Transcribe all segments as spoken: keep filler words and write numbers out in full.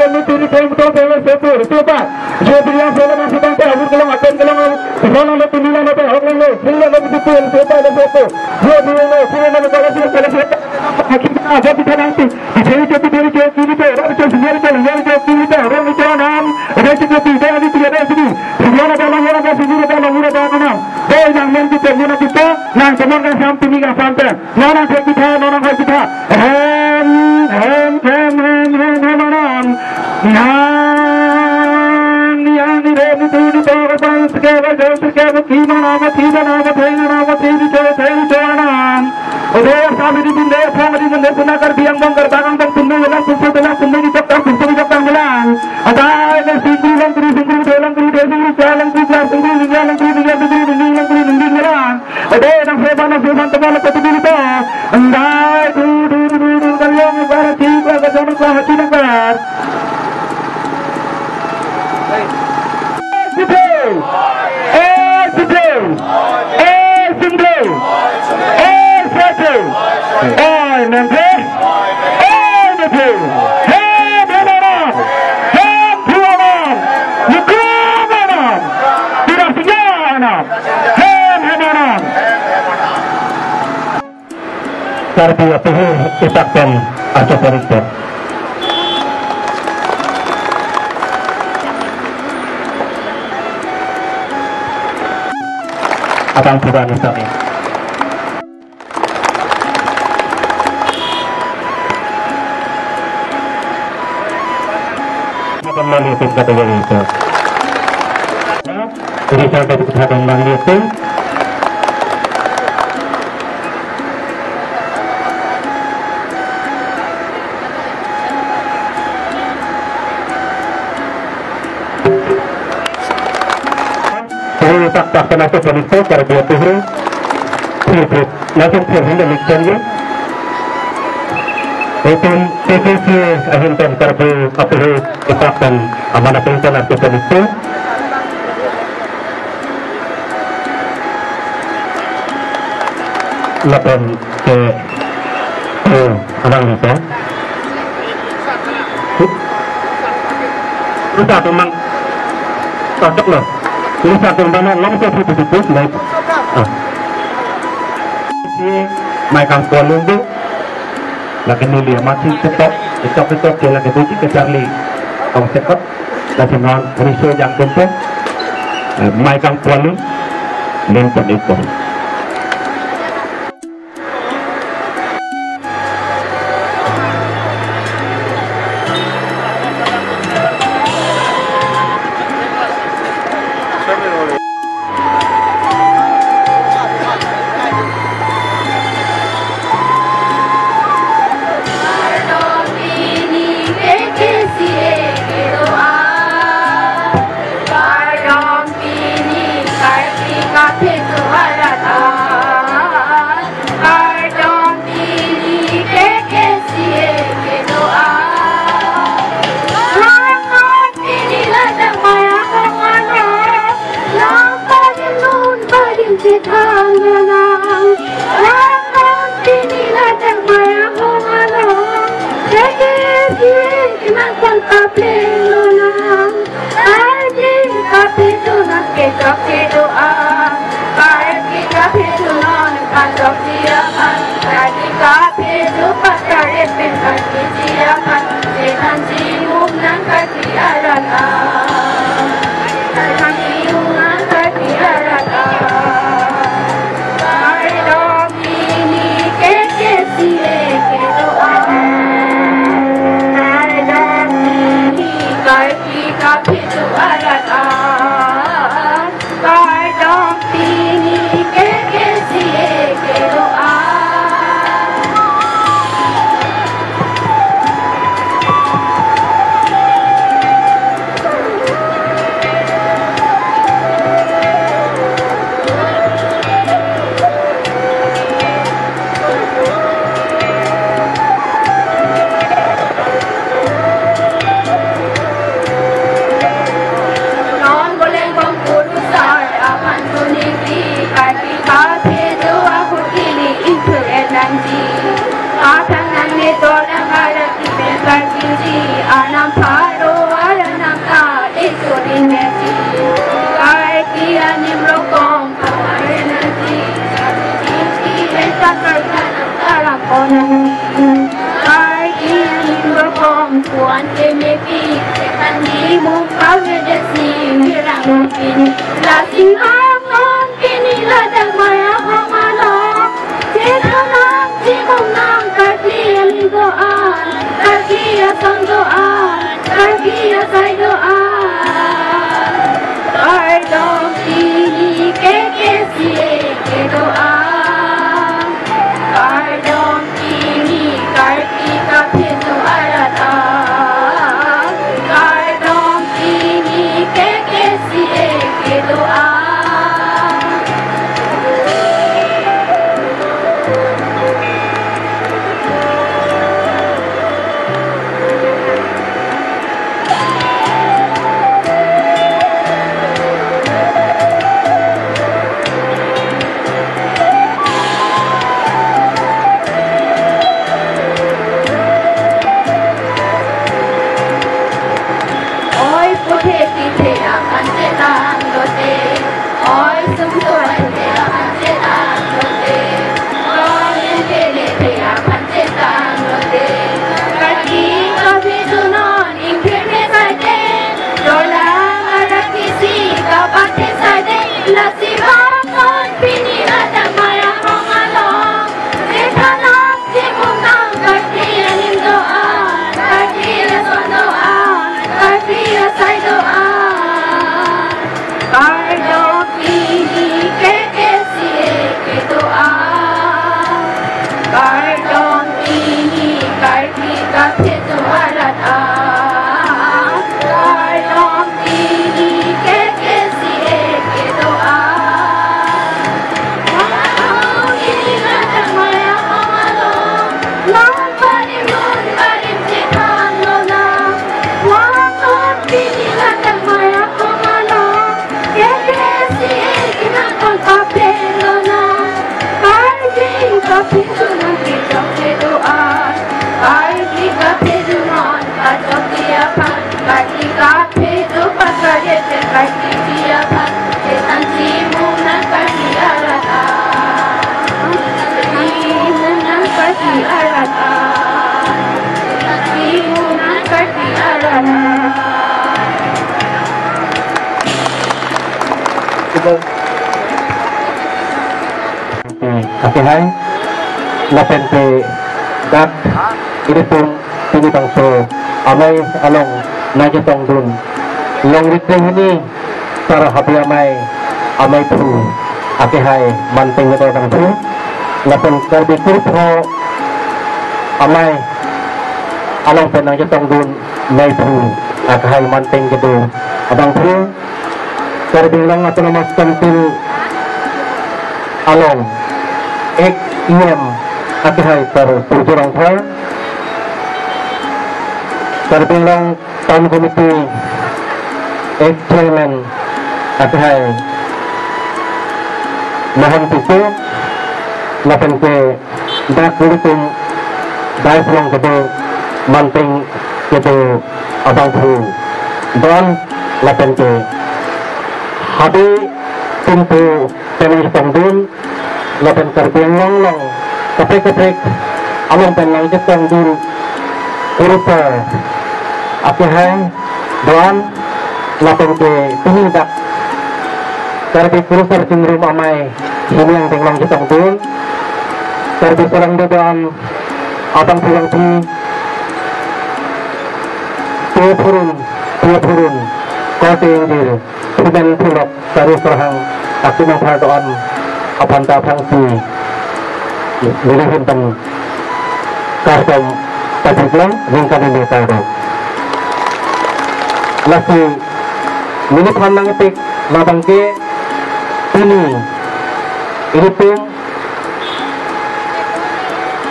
kami tiri kami tong kami setu setu pa. Jodi yang solo masih tong kami kelong akan kelong. Solo lo tini lo lo hok lo sini lo betul setu setu. Jodi lo sini lo kalau sini kalau setu. Hakim aja kita nanti. Itheri ke itheri ke kiri ke, ram ke senior ke, senior ke kiri ke, ram ke anam. Ada sini ke tiga, ada tiga, ada sini. Senior ada, senior ada, senior ada, senior ada, anam. Dei nang men kita, men kita, nang teman kan sam tini kan sam ten. Nang nang kita, nang nang kita. Hem, hem, hem, hem, hem, hem, anam. Nang, yang di dei itu di bawah bang, sekewa jauh, sekewa kima nama, tiga nama, tiga nama, tiga, tiga, tiga, anam. Ode, sami di binde, sami di binde, suna Karbi Anglong, Karbi Anglong, tunde, lang, tunde, lang, tunde, di jok tang, tunde, di jok tang, lang. Ada, ada, singkru, lang, kru, singkru, de, lang, kru, de, singkru, ja, lang, kru, ja, singkru, lingga, lang, kru, lingga, singkru, lingga, lang, kru, lingga, lang. Ode, nang seban, nang seban, teman, lang, satu dulu, to. Andai, du, du, du, du, du, kalyong, bara, cik, bara, kajon, bara, hati, bara. Sipil! Eh, sipil! Eh, sipil! Eh, sipil! Eh, nanti! Eh, nanti! Hem, hem, anam! Hem, hem, anam! Hukum, anam! Tidak senyap, anam! Hem, hem, anam! Karbi apuhur ipak pen aso parik pen. Abang pura ni sami. Apa mali pun kata yang itu. Jadi sampai di kata mali itu. Puri tak tak kena tu politik kerja tu. Langsung terhindar election ya. Itum T K C ahin pen Karbi apuhur ipak pen amanat pen arti politik. Lapen ke, eh, abang ni pen. Rusa tumang. Cocok lo. Rusa tumang long ke putus putus, like. Ah. Si mai kang puan lungdu. Lake neli amat si ketok, ketok, ketok, ke lake buji ke Charlie. Kong sekot, lasi non riso jang tempo. Eh, mai kang puan lung, len pon eko. Lasi nangphan pini ladak Maya Hong along chethan nang, chimung nang Karbi alim do-an, Karbi ason do-an, Karbi asai do-an. Kardom pini K K C A kedo-an. Kardom pini Karbi kaphejo arat an. Kardom pini K K C A kedo-an. Oi, puthe tithe aphan chethan lote. Oi, sumtu aithe aphan chethan lote. Oi, pele the aphan chethan lote. Karbi kaphejo non ingthir the saide, dolang arat isi kapathe saide, lasi bang non pini ladak Maya Hong along chethan nang, chimung nang Karbi alim do-an, Karbi ason do-an, Karbi asai do-an. Kardom pini K K C A kedo-an. Kardom pini Karbi kaphejo arat an. Kardom pini K K C A kedo-an. Kardom pini ladak Maya Hong along, non barim non barim chethan lonang. Kardom pini ladak Maya Hong along, K K C A kinang kon papen lonang. Karbi kaphejo non kejok kedo-an. Karbi kaphejo non kejok aphan. Karbi kaphejo aphan, Karbi aphan chethan, chimung nang Karbi arat an. Chimung nang Karbi arat an. Chimung nang Karbi arat an. Akehai, lapen ke dak ilitum pini bangso amei along nangchetongdun Longri Trehini Sar Habe Amei, ameiphu akehai Manteng Kedo abangphu, lapen Karbi Kurpho Amei along pen nangchetongdun meiphu akehai Manteng Kedo abangphu, Karbi Anglong Autonomous Council along ex E M akehai Sar Surjya Rongphar, Karbi Anglong Town Committee ex Chairman akehai Mohan Tisso, lapen ke dak ilitum dais along kedo Manteng Kedo abangphu do-an, lapen ke Habe Pintu pen nangchetongdun, lapen Karbi Anglong along kaprek kaprek along pen nangchetongdun kurusar akehai do-an, lapen ke pini dak Karbi Kurusar Chingrum Amei hini angdeng along chetongdun Karbi Sarong Dewan abangphu abangphi, pu phurun, pu phurun, korte ingjir, phumen phulok, sari sarhang, aksi nangphar do-an aphanta aphrangsi nelihin pen kardom pajirlo, ningkan ini kardom. Lasi neliphan nangpik labang ke pini ilitum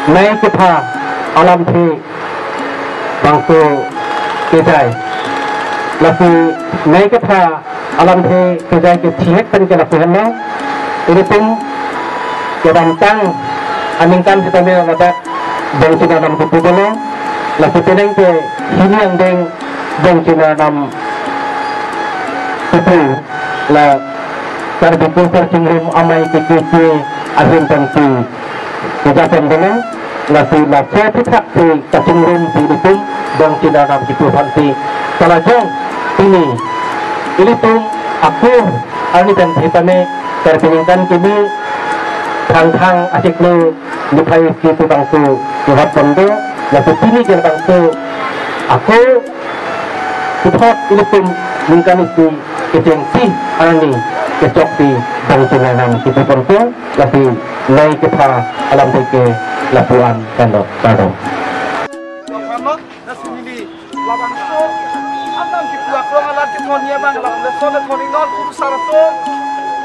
nei kepha alamthe bangso kejai. Lasi nei kepha alamthe kejai kethihek pen ke lapu henlo. Ilitum kedamtang aningkan sitame ladak Bongchina Nam kepu dolo. Lasi penang ke hini angdeng Bongchina Nam kepu la Karbi Kurusar Chingrum Amei K K C A ahin pensi kejapen dolo. Lasi laso aphuthak si kachingrum si ilitum Bongchina Nam kepu aphansi. Kalajong pini ilitum Ako arni pen thepame Karbi Ningkan Kimi Thangthang achiklo niphai isi pu bangso kehot pon do, laso pini ke bangso ako puthot ilitum ningkan isi kechengsi arni kechokche bangso nangam kipu ponpo, lasi nai kepha alamthe ke lapu-an kardom, kardom. Lasi neli labangso anam kipu akrong alat kethon abang lapu lason le thon-iknon, kurusar atum,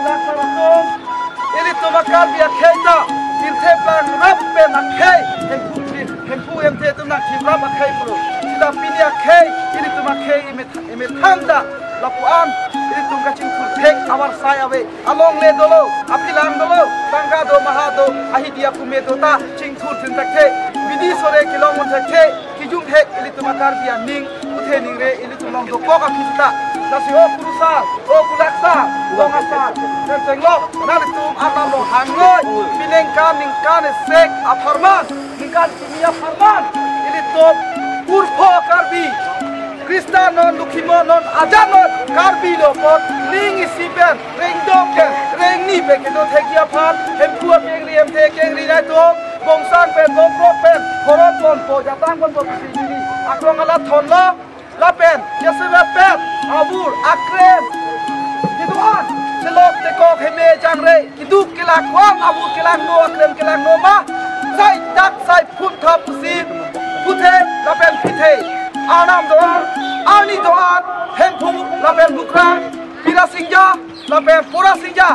kurusar atum. Ilitum a-Karbi akhei ta pirthe plang rap pen akhei, Hemphu, Hemphu Hemthe atum nangthip rap akhei pulo. Sita pini akhei, ilitum akhei emet, emethang ta lapu-an ilitum kachingthur thek avarsai ave. Alongle dolo, aphilang dolo, tangka do, maha do, ahidi akume do ta chingthur thek thekthe, bidi sore kelong un thekthe, kijum hek ilitum a-Karbi aning, puthe ningre ilitum along dokok aphi sita. Lasi o kurusar, o kulaksar, long asar, pen chenglok, nanglitum arnam along hangnoi, piningkan ningkan esek apharman, ningkan kimi apharman, ilitum kurpho Karbi, Khristan non, Lokhimon non, ajat non, Karbi lo apot, ning isi pen, rengdok pen, rengni pen kedo thekji aphan, Hemphu akengri, Hemthe akengri nai atum, bongsang pen, bongkrok pen, horon ponpo, jatang ponpo pusi neli akrong alat thonlo, lapen, jasemet pen, abur, akrem, kedo-an, chelok tekok heme jangre, keduk kelak ko-an, abur kelangno, akrem kelangno ma, sai dak sai phun thap pusi, puthe, lapen pithe, arnam do-an, arni do-an, Hemphu, lapen Bukrang, Pirasingja, lapen Porasingja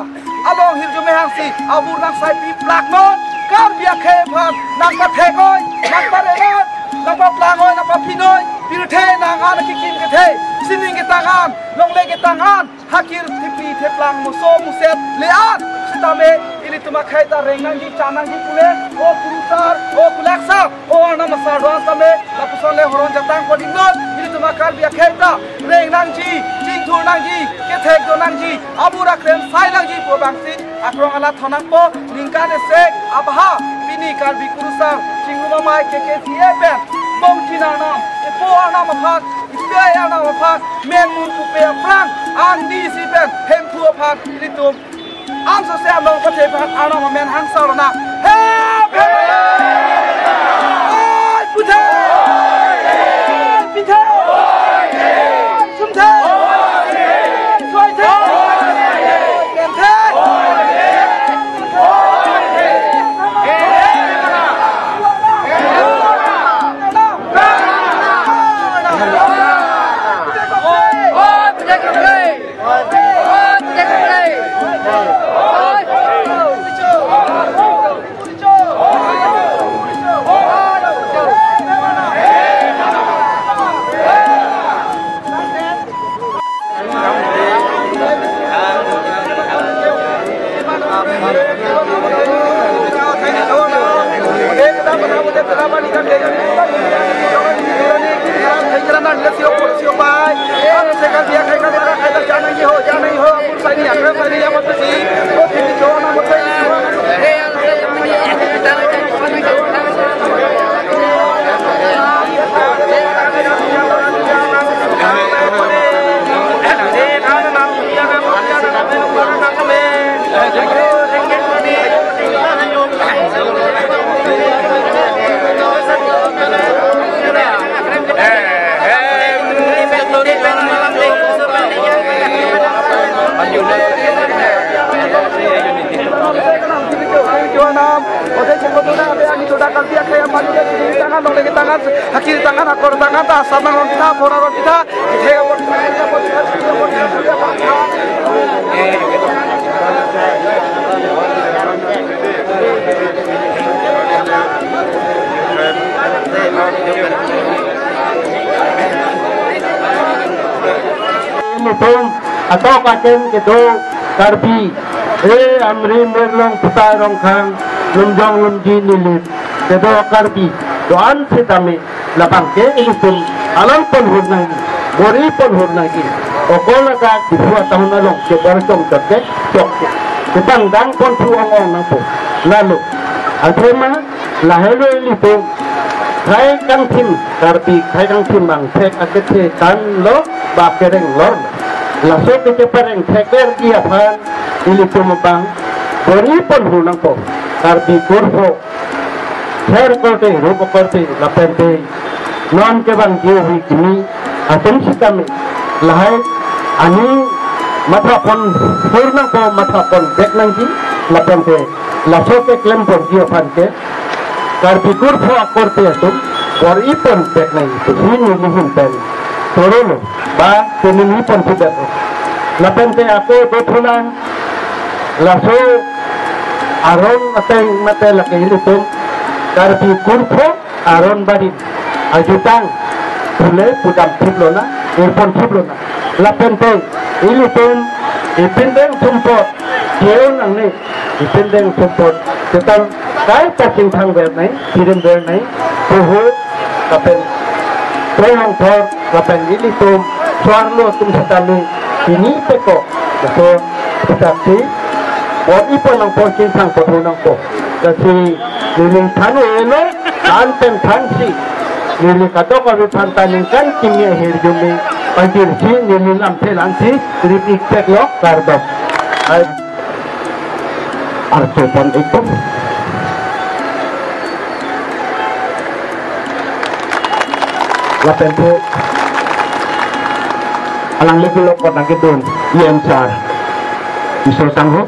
along hirjume hangsi abur nangsai pi plak non, Karbi akhei aphan nangpathek-oi, nangpare-noi, nangpaplang-oi, nangpaphi-noi, pirthe nang-an kekim kethe, sining ketang-an, longle ketang-an, hakir thipri theplang moso muset le-an sitame ilitum akhei ta reng nangji, cha nangji pule, o kurusar, o kulaksar, o arnam asar do-an sitame lapuson le horon jatang pon-iknon, ilitum a-Karbi akhei ta reng nangji, chingthur nangji, kethek do nangji, abur akrem sai nangji pu abangsi akrong alat thon nangpo. Ningkan esek abaha pini Karbi kurusar Chingrum Amei K K C A pen bongchin arnam, epo arnam aphan, ipei arnam aphan, menmur pupe aphrang angdi isi pen Hemphu aphan ilitum angsose along pathe aphan arnam amen hangsa rona. Hep! Oi, puthe! Pithe! Sumthe! Soithe! Penthe! Hakiri tangan, hakiri tangan, akor tangan, ta asam nang ron kita, pora ron kita. Nelitum atok aken kedo Karbi, eh, Amri, Mirlong, Putai, Rongkhang, Lumjong, Lumji, Nilip kedo Karbi do-an sitame, labang ke ilitum alam pon hur nangji, bor-i pon hur nangji. Okol ladak Diphu atahun along ke bor chom chot ke chok ke, kedang dang pon thu ong ong nangpo. Lalu athema lahelo ilitum khei kangthim, Karbi khei kangthim bang thek akethe tan lo, ba kereng lo. Laso kechepareng thekverji aphan ilitum abang bor-i pon hu nangpo. Karbi kurpho, ther korte, rup korte, lapente non kevangji hui kimi atum sitame lahai aning matha pon hur nangpo, matha pon vek nangji, lapente laso keklem ponji aphan ke Karbi kurpho akorte atum bor-i pon vek nangji pusi neli ahin pen toro lo, ba pini neli pon sudet lo. Lapente ako dothulang, laso aron ateng mate lake ilitum Karbi kurpho aron barim ajutang pule pudam thip lona, irpon thip lona. Lapente ilitum ipindeng sumpot keu nangne, ipindeng sumpot setang kai ta chingthang ver nai, thirim ver nai, puhu lapen tohang thor lapen ilitum suarlo atum setame pini peko, laso putak si bor-i pon nangpo, chingthang pon hu nangpo. Lasi neli than-o elo, an pen thansi neli kadokave aphanta ningkan kimi ahirjume pajirsi neli lamthe langsi rip-ik theklo, kardom. Ai. Archo pon itum. Lapente alangli kelok kon nangkedun, E M sir Isor Sangho,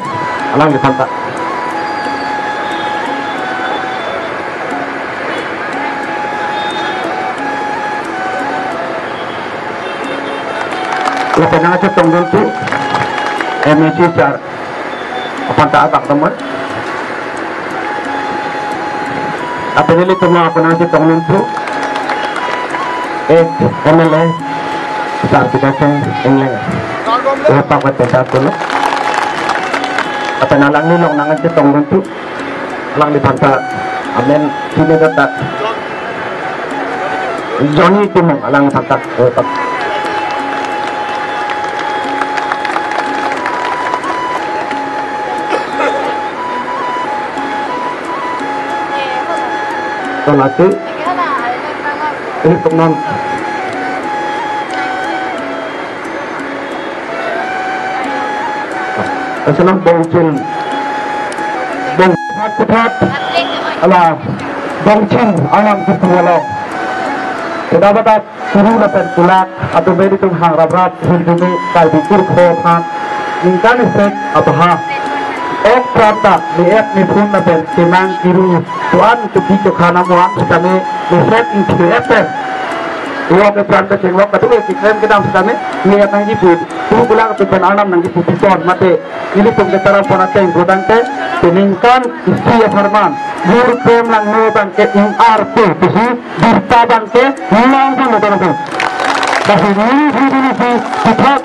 alangliphan ta. Lapen nangchetongdun tu M A C sir aphan ta abang teman. Lapen ilitum aphan nangchetongdun tu ex M L A sir Peter Singh Engleng. Upak vet pensa kulo. Lapen alangli along nangchetongdun tu alangliphan ta amen sini ta Johnny Timung, alangliphan ta, oh, ta. Tonasi. Ini teman. Asenam bongchin, bong phat phat, ala bongchin anam kipu along. Kedap kedap kuru lapen kulak atum beri tum hang rap rap hirjume Karbi kurpho aphan ningkan isek abaha. Ok prapta ni ek ni phun lapen kenang kiru tuan tupi chokha namuan setame ni set ingthi epen. Uang ke pran ke chenglok katu ke kikrem kedam setame ni ek nangji pu. Tu pulang tu pen anam nangji pu piton mate. Ilitum ke taram pon ateng bodang te peningkan isi apharman. Jur prem langno abang ke ing arpu pusi birta abang ke nang pun bodang tu. Tapi ni hidini si kitak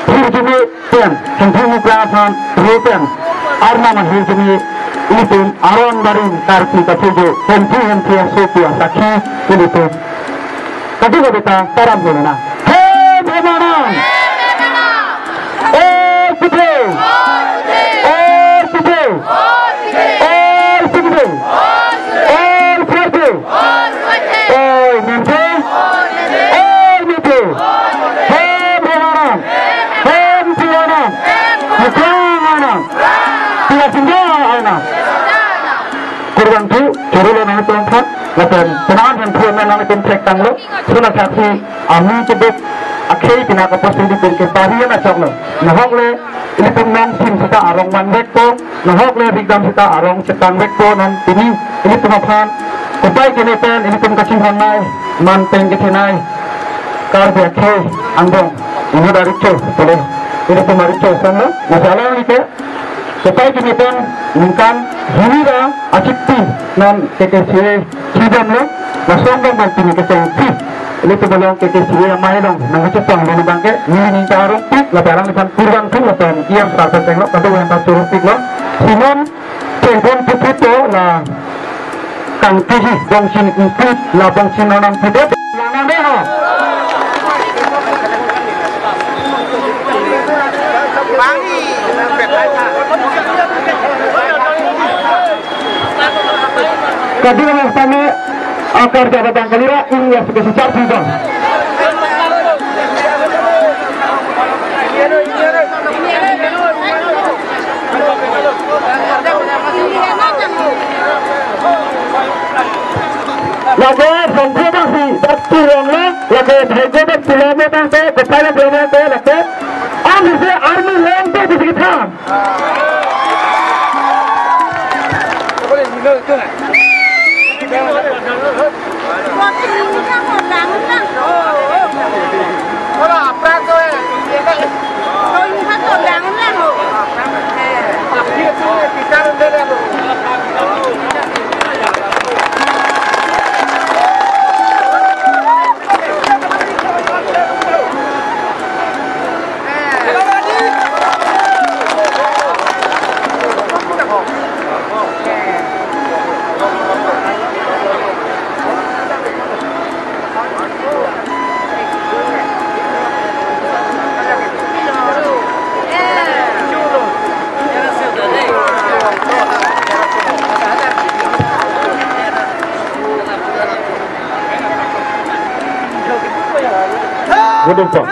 hirjume pen, henthu mukra aphan ro pen, arnam ahirjume ilitum aron barim karpi kapujo, henthu henthu asopi asakhi ilitum. Kadi ko beta taram ko na. Hem hem anam. All today. All today. All today. All today. Oi, mimpi. Oi, mimpi. Hem, hem anam. Hem, hem anam. Mukang anam. Tidak singgah anam. Kurang tu, curu lo nang tuan phat. Lapen, penang hem tu nang nang pen trek tanglo. Suna saksi, ami cebek. Akhei pina kapos di pen ke pari na chok lo. Nahok le, ilitum nong sim sita arong man vekpo, nahok le rikdam sita arong chetang vekpo non pini ilitum aphan kopai kene pen ilitum kachinghon nai, man pen kethenei, Karbi akhei angbong inut arecho pule ilitum arecho ason lo, nasi alanglike kopai kene pen ningkan hini ra achikti non K K C A Freedom lo, lason dong bang pini kechengsi. Ilitum along K K C A amei along nangkachetongdun abang ke, neli ning ta arong pik, lapen alangliphan kurvangthu lapen E M sir ta chenglo, kadu yang ta churu pik lo. Simon, chengpon puthuto la kangtiji, bongchin ingpit, la bongchin anam pute, la nang de ho. Kadi lo kami akar jaga bang kalira ing ya sebagai secara pribadi. Lake songkro bangsi dak turong lo, lake bhaigo dak turong lo tangte, kopai lo turong lo tangte, lake. An isi army lang te bisi kethang. Good evening.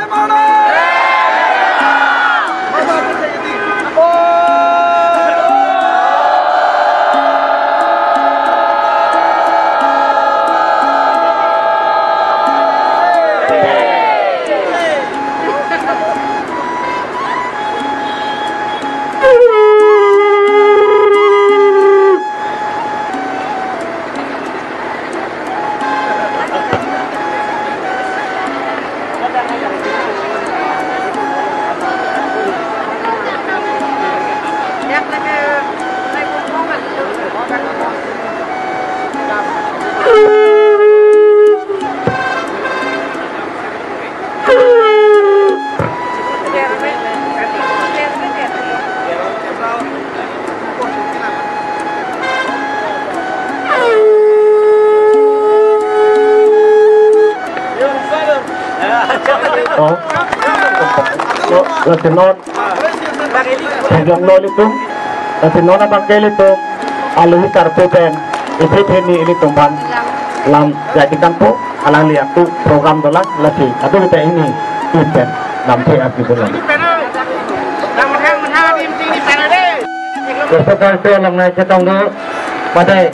Oh. Oh, lasi non. Program lo ilitum. Lasi non abang ke ilitum. Alohi karpu pen. Iprit hini ilitum aphan. Lam jadi kampu. Alangli ako program dolang. Lasi. Atu kita ini. Ipen. Lam pe api dolang. Kosto Karsu along nangchetong do. Madai.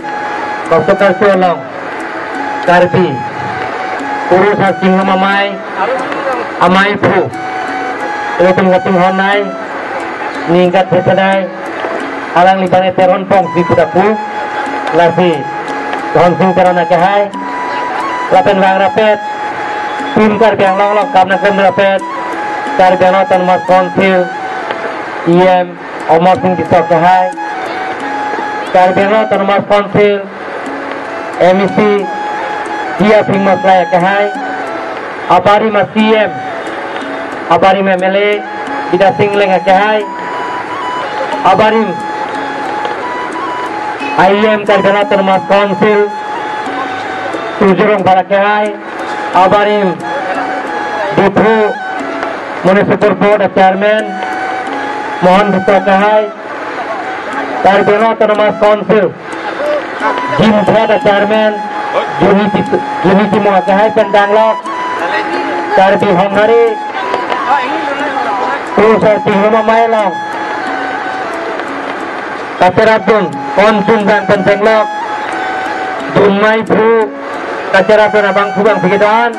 Kosto Karsu along. Karbi. Kurusar Chingrum Amei. Amei aphu. Ilitum kating honai. Ningkat pesadai. Alangli bang eter hon pong si kuda pu. Lasi. Hon sing terana kehai. Lapen vang rapet. Tim Karbi Anglong along kam nangklem rapet. Karbi Anglong Autonomous Council. E M. Amarsing Tisso kehai, Karbi Anglong Autonomous Council, M A C, Dia Phingmo Slai kehai, abarim a C M, abarim M L A, Bidya Sing Engleng kehai, abarim E M Karbi Anglong Autonomous Council, Tuliram Ronghang kehai, abarim Diphu Municipal Board Chairman Mohan Tisso kehai, Karbi Anglong Autonomous Council Gimtha Chairman Juni Tis-, Juni Timung kehai pen danglok, Karbi Honghari Kurusar Chingrum Amei along kacherapdun, konsun bang pen chenglok, dunmei aphu kacherapdun abangphu bangphi kedo-an,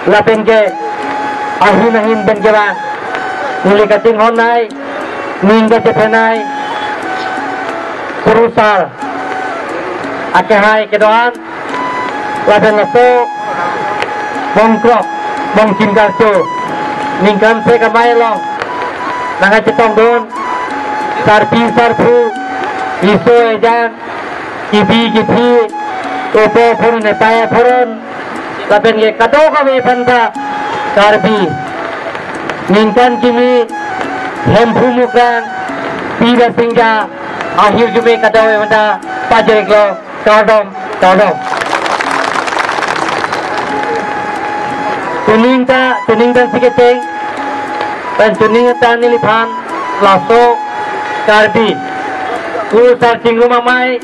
lapen ke ahin ahin pen kevang, neli kachinghon nei, ning kachephe nei, Kurusar akehai kedo-an, lapen laso Mongkrok, Mongchin Karcho, ningkan sek amei along nangkachetongdun sarpi sarpo, riso ejang, kipi kiphi, opo aphurun, epai aphurun, lapen ke kadokave aphanta Karbi ningkan kimi, Hemphu Mukrang, Pi Basingja, ahirjume kadokave aphanta pajirlo. Kardom, kardom. Tuning ta, tuning ta si kecheng. Pen tuning ta neliphan laso Karbi Kurusar Chingrum Amei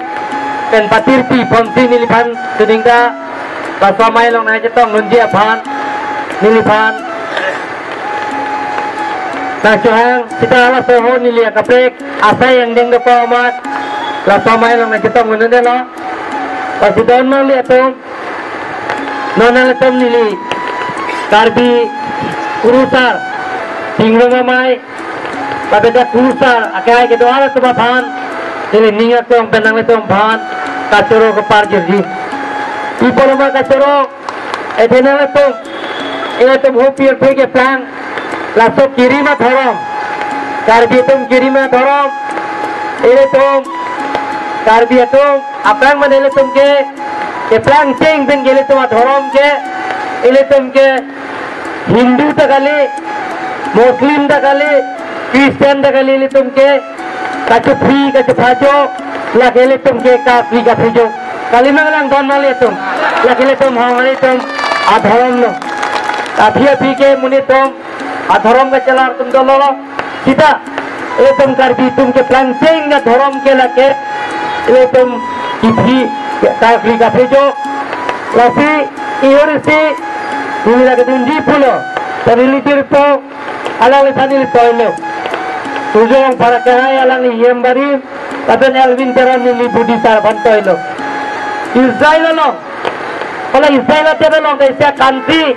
pen patirpi ponsi neliphan tuning ta laso amei along nangchetongdunji aphan neliphan nangchohang. Seta laso ahut neli akaprek asai angdeng dokok amat laso amei along nangchetongdunde lo. Lasi don marli atum, Non nanglitum neli Karbi Kurusar, Chingrum Amei, lapen dak Kurusar akehai kedo-an atum aphan neli ning akong pen nanglitum aphan kachoro kepar jirji. Ipoloma kachoro, athe nanglitum, ilitum ho pirthe keplang, laso kerima dhorom, Karbi atum kerima dhorom, ilitum Karbi atum aphrang mane ilitum ke keplang cheng pen ke ilitum adhorom ke, ilitum ke Hindu ta kali, Muslim ta kali, Christian ta kali, ilitum ke kachephi, kachephajok, lake ilitum ke kapri kaphijok. Kalima lang don mali atum. Lake ilitum hong ilitum adhorom lo. Aphi aphi ke monit atum adhorom kachelar atum dolo lo. Sita, ilitum Karbi atum keplang cheng adhorom ke lake, ilitum kephi, kapri kaphijok. Lasi, ihur isi, neli lake dunji pulo. Tadi litir po, alangli sani litoilo. Tujong para kehai alangli yem bari, lapen Elwin Teron neli budi sar bantoilo. Israel along, hala Israel adet along ke isi a-country,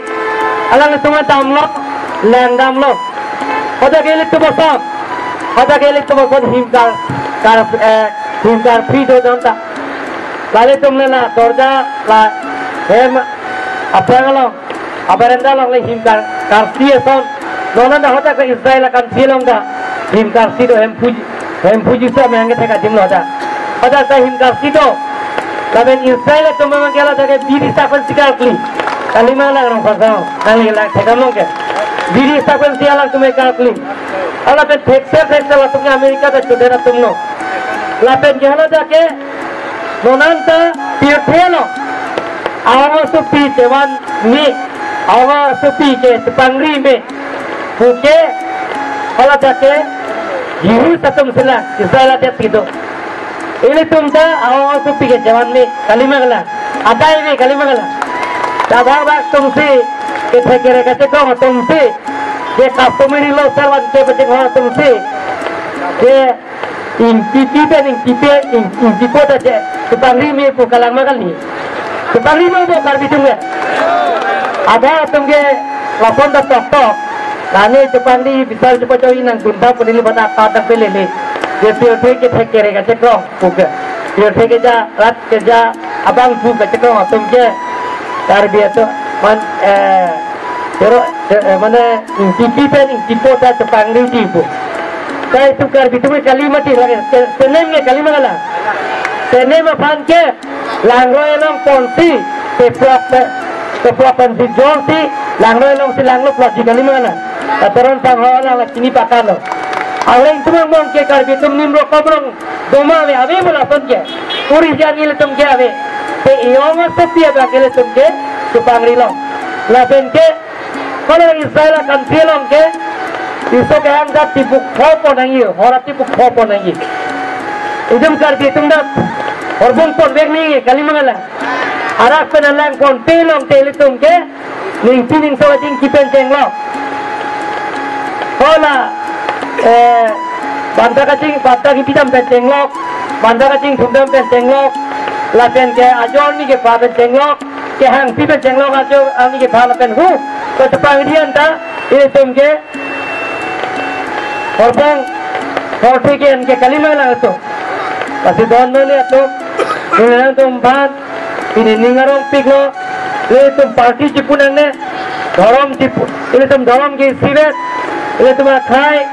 alanglitum damlo, leng damlo. Hoda ke ilitum ason, hoda ke ilitum ason him kar, kar, eh, him karphi do dam ta. Lalitum le la dorja la hem aphrang along, abarenda along le him kar, karsi ason. Non anta hoda ke Israel a-country along ta him karsi do, hem phuji, hem phuji sa mehang ke thek adim lo ta. Hoda ta him karsi do. Lapen Israel atum memang ke la ta ke biri sak pensi karkli. Kalima lang rong pasang, kali lang thek along ke. Biri sak pensi alangtum karkli. Lapen thekser thekser latum ke America ta chodet atum lo. Lapen ke hala ta ke non anta pirthe lo. Ahong asopi chevan me, ahong asopi ke chepangri me pu ke hala ta ke Jews atum si la, Israel adet si do. Ilitum ta ahong asopi ke chevan me, kalima kala. Adai me, kalima kala. Ta bhag bhag atum si, kethek kere kachekrong atum si, ke customary law servant ke pacheklo atum si, ke ingkipi pen ingkipi, ing, ingkipo ta che, chepangri me pu kalang ma kali. Chepangri ma bo Karbi atum ke. Ada atum ke lason ta toktok. Lani chepangri bisar chepachoi nangdun ta pu neli bata ta ta pelele. Je pirthe kethek kere kachekrong pu ke. Pirthe keja, rat keja, abang pu kachekrong atum ke. Karbi atum man, eh, pero, eh, mane ingkipi pen ingkipo ta chepangri di pu. Kai tu Karbi atum ke kalima ti lagi. Ke, senem ke kalima kala. Senem aphan ke langroi along ponsi, teplok pe, teplok pensi jolsi, langroi alongsi langlo plotji, kalima kala. Katoron pangho lang la chini pakalo. Aleng tumang mong ke Karbi atum nimro komrong doma ave, ave bola ason ke. Uri jan ilitum ke ave. Te ihong asopi abang ke ilitum ke chepangri lo. Lapen ke, kalau Israel a-country along ke, iso kehang ta tipuk pho pon nangji, hor tipuk pho pon nangji. Itum Karbi atum ta horbung ponvek nangji, kalima kala. Arak pen alang ponpe along te ilitum ke, ningpi ningso kachingki pen chenglok. Hala, eh, banta kaching, banta kipi dam pen chenglok, banta kachingthum dam pen chenglok, lapen ke ajo arni kepha pen chenglok, kehangpi pen chenglok ajo arni kepha lapen hu, ko chepangri anta, ilitum ke, horbung, horthe ke-en ke kalima lang atum. Lasi don non atum, neli nangtum aphan, pini ning arongpiklo, ilitum party chipu nangne, dhorom chipu, ilitum dhorom ke isivet, ilitum akhai,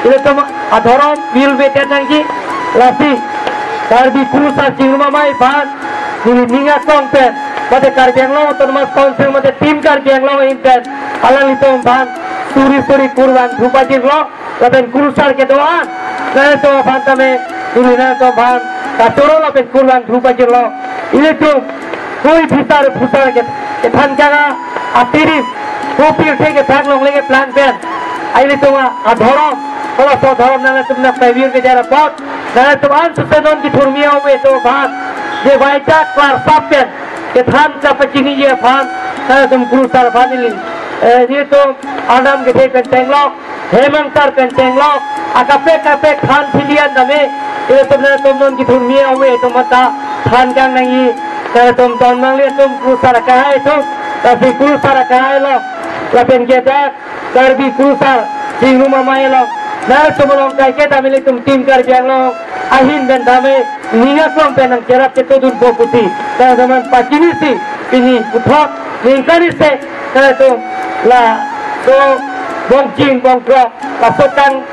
ilitum adhorom, will waited nangji, lasi, Karbi Kurusar Chingrum Amei aphan, neli ning akong pen, mate Karbi Anglong Autonomous Council, mate Team Karbi Anglong ahin pen, alanglitum aphan, suri suri kurvangthu pajirlo, lapen kurusar kedo-an, nangtum aphan tame, neli nangtum aphan, kachoro lapen kurvangthu pajirlo. Ilitum, hui phisar phusar ke, kethan kanga, atirim, hu pirthe kethak longle keplang pen. Ilitum a, adhorom, kalau so dhorom nangtum nangpavir kejar apot, nangtum an susenon kithurmi ave atum aphan, je vaita klarsap pen, kethan kapachiniji aphan, nangtum kurusar aphan ili, eh, ilitum anam kethe pen chenglok, hem angtar pen chenglok, akaprek kaprek than thili an tame, ilitum nangtum non kithurmi ave atum anta than kang nangji, nangtum don nangle atum kurusar akehai atum, Lasi kurusar akai along, lapen ke dak Karbi Kurusar Chingrum Amei along, nangtum along kaike dam ilitum Team Karbi Anglong ahin pen dam ning aklong pen nangcherap chetodunpo pusi, nangtum aphan pachinisi pini puthot ningkan isi nangtum laso Bongjing Bongkrok laso kang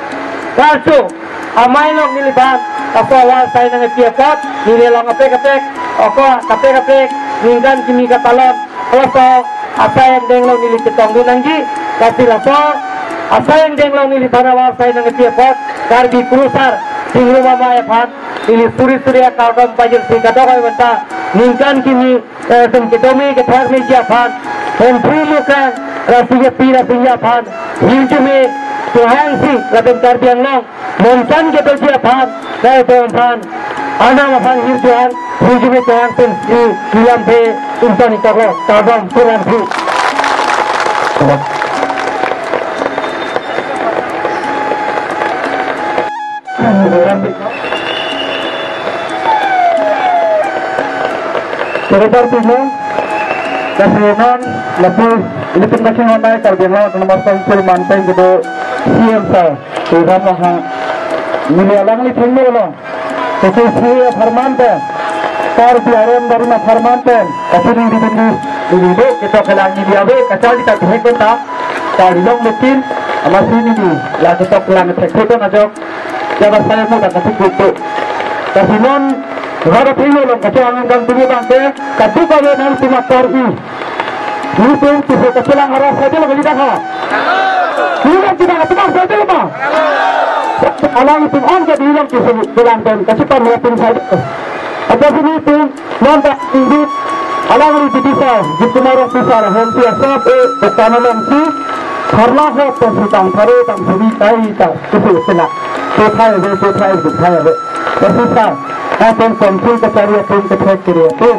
karcho amei along neliphan laso awar asai nangkepi apot, neli along kaprek kaprek, oko kaprek kaprek ningkan kimi katalon laso asai angdeng along neli chetongdun nangji. Lasi laso asai angdeng along neliphan awar asai nangkepi apot, Karbi Kurusar Chingrum Amei aphan neli suri suri akardom pajirsi kadokave anta ningkan kimi, eh, sum kedomi kethak meji aphan, Hemphu Mukrang, Rasi Japi Rasi Japi aphan, hirjume chohangsi lapen Karbi Anglong monchan kedoji aphan, nangtum aphan, anam aphan hirjume, hirjume chohang pensi, nilam pe, insan ikaklo, kardom, kurang phu. Terima kasih, Mas. Kasih non, lapu, ilitum kasih honai, Karbi Anglong Autonomous Council manteng kedo C M sir, Tuliram Ronghang. Neli alangli thengno lo. Khusus si apharman pen, Karbi aron barim apharman pen, kachini di bendi, di bendi, kita kelang ini abe, kacharli ta thek ta, ta long metin, amatsi neli, la ketok lang thek thek na jok, ya ba saya muda kasih kutu. Kasih non, rada thengno lo, kacang angkang tumi bangke, katu kawe nangtum akar i. Ilitum kiso kachelang arat saja lagi dah ha. Ilitum kita kachelang saja apa? Alangtum angkat ilitum kiso chelang dan kachepan ilitum saja. Apa sini ilitum nontak indi alangli bisa, Jitkumar Rongpi sir, Hemphu asap e, bukan alangsi, karena ho pensi tang tharo tang sini kai ta, kiso chelang. Tuthai be, tuthai, tuthai be. Pasi sa, apen pensi kachari atum kethek kiri atum.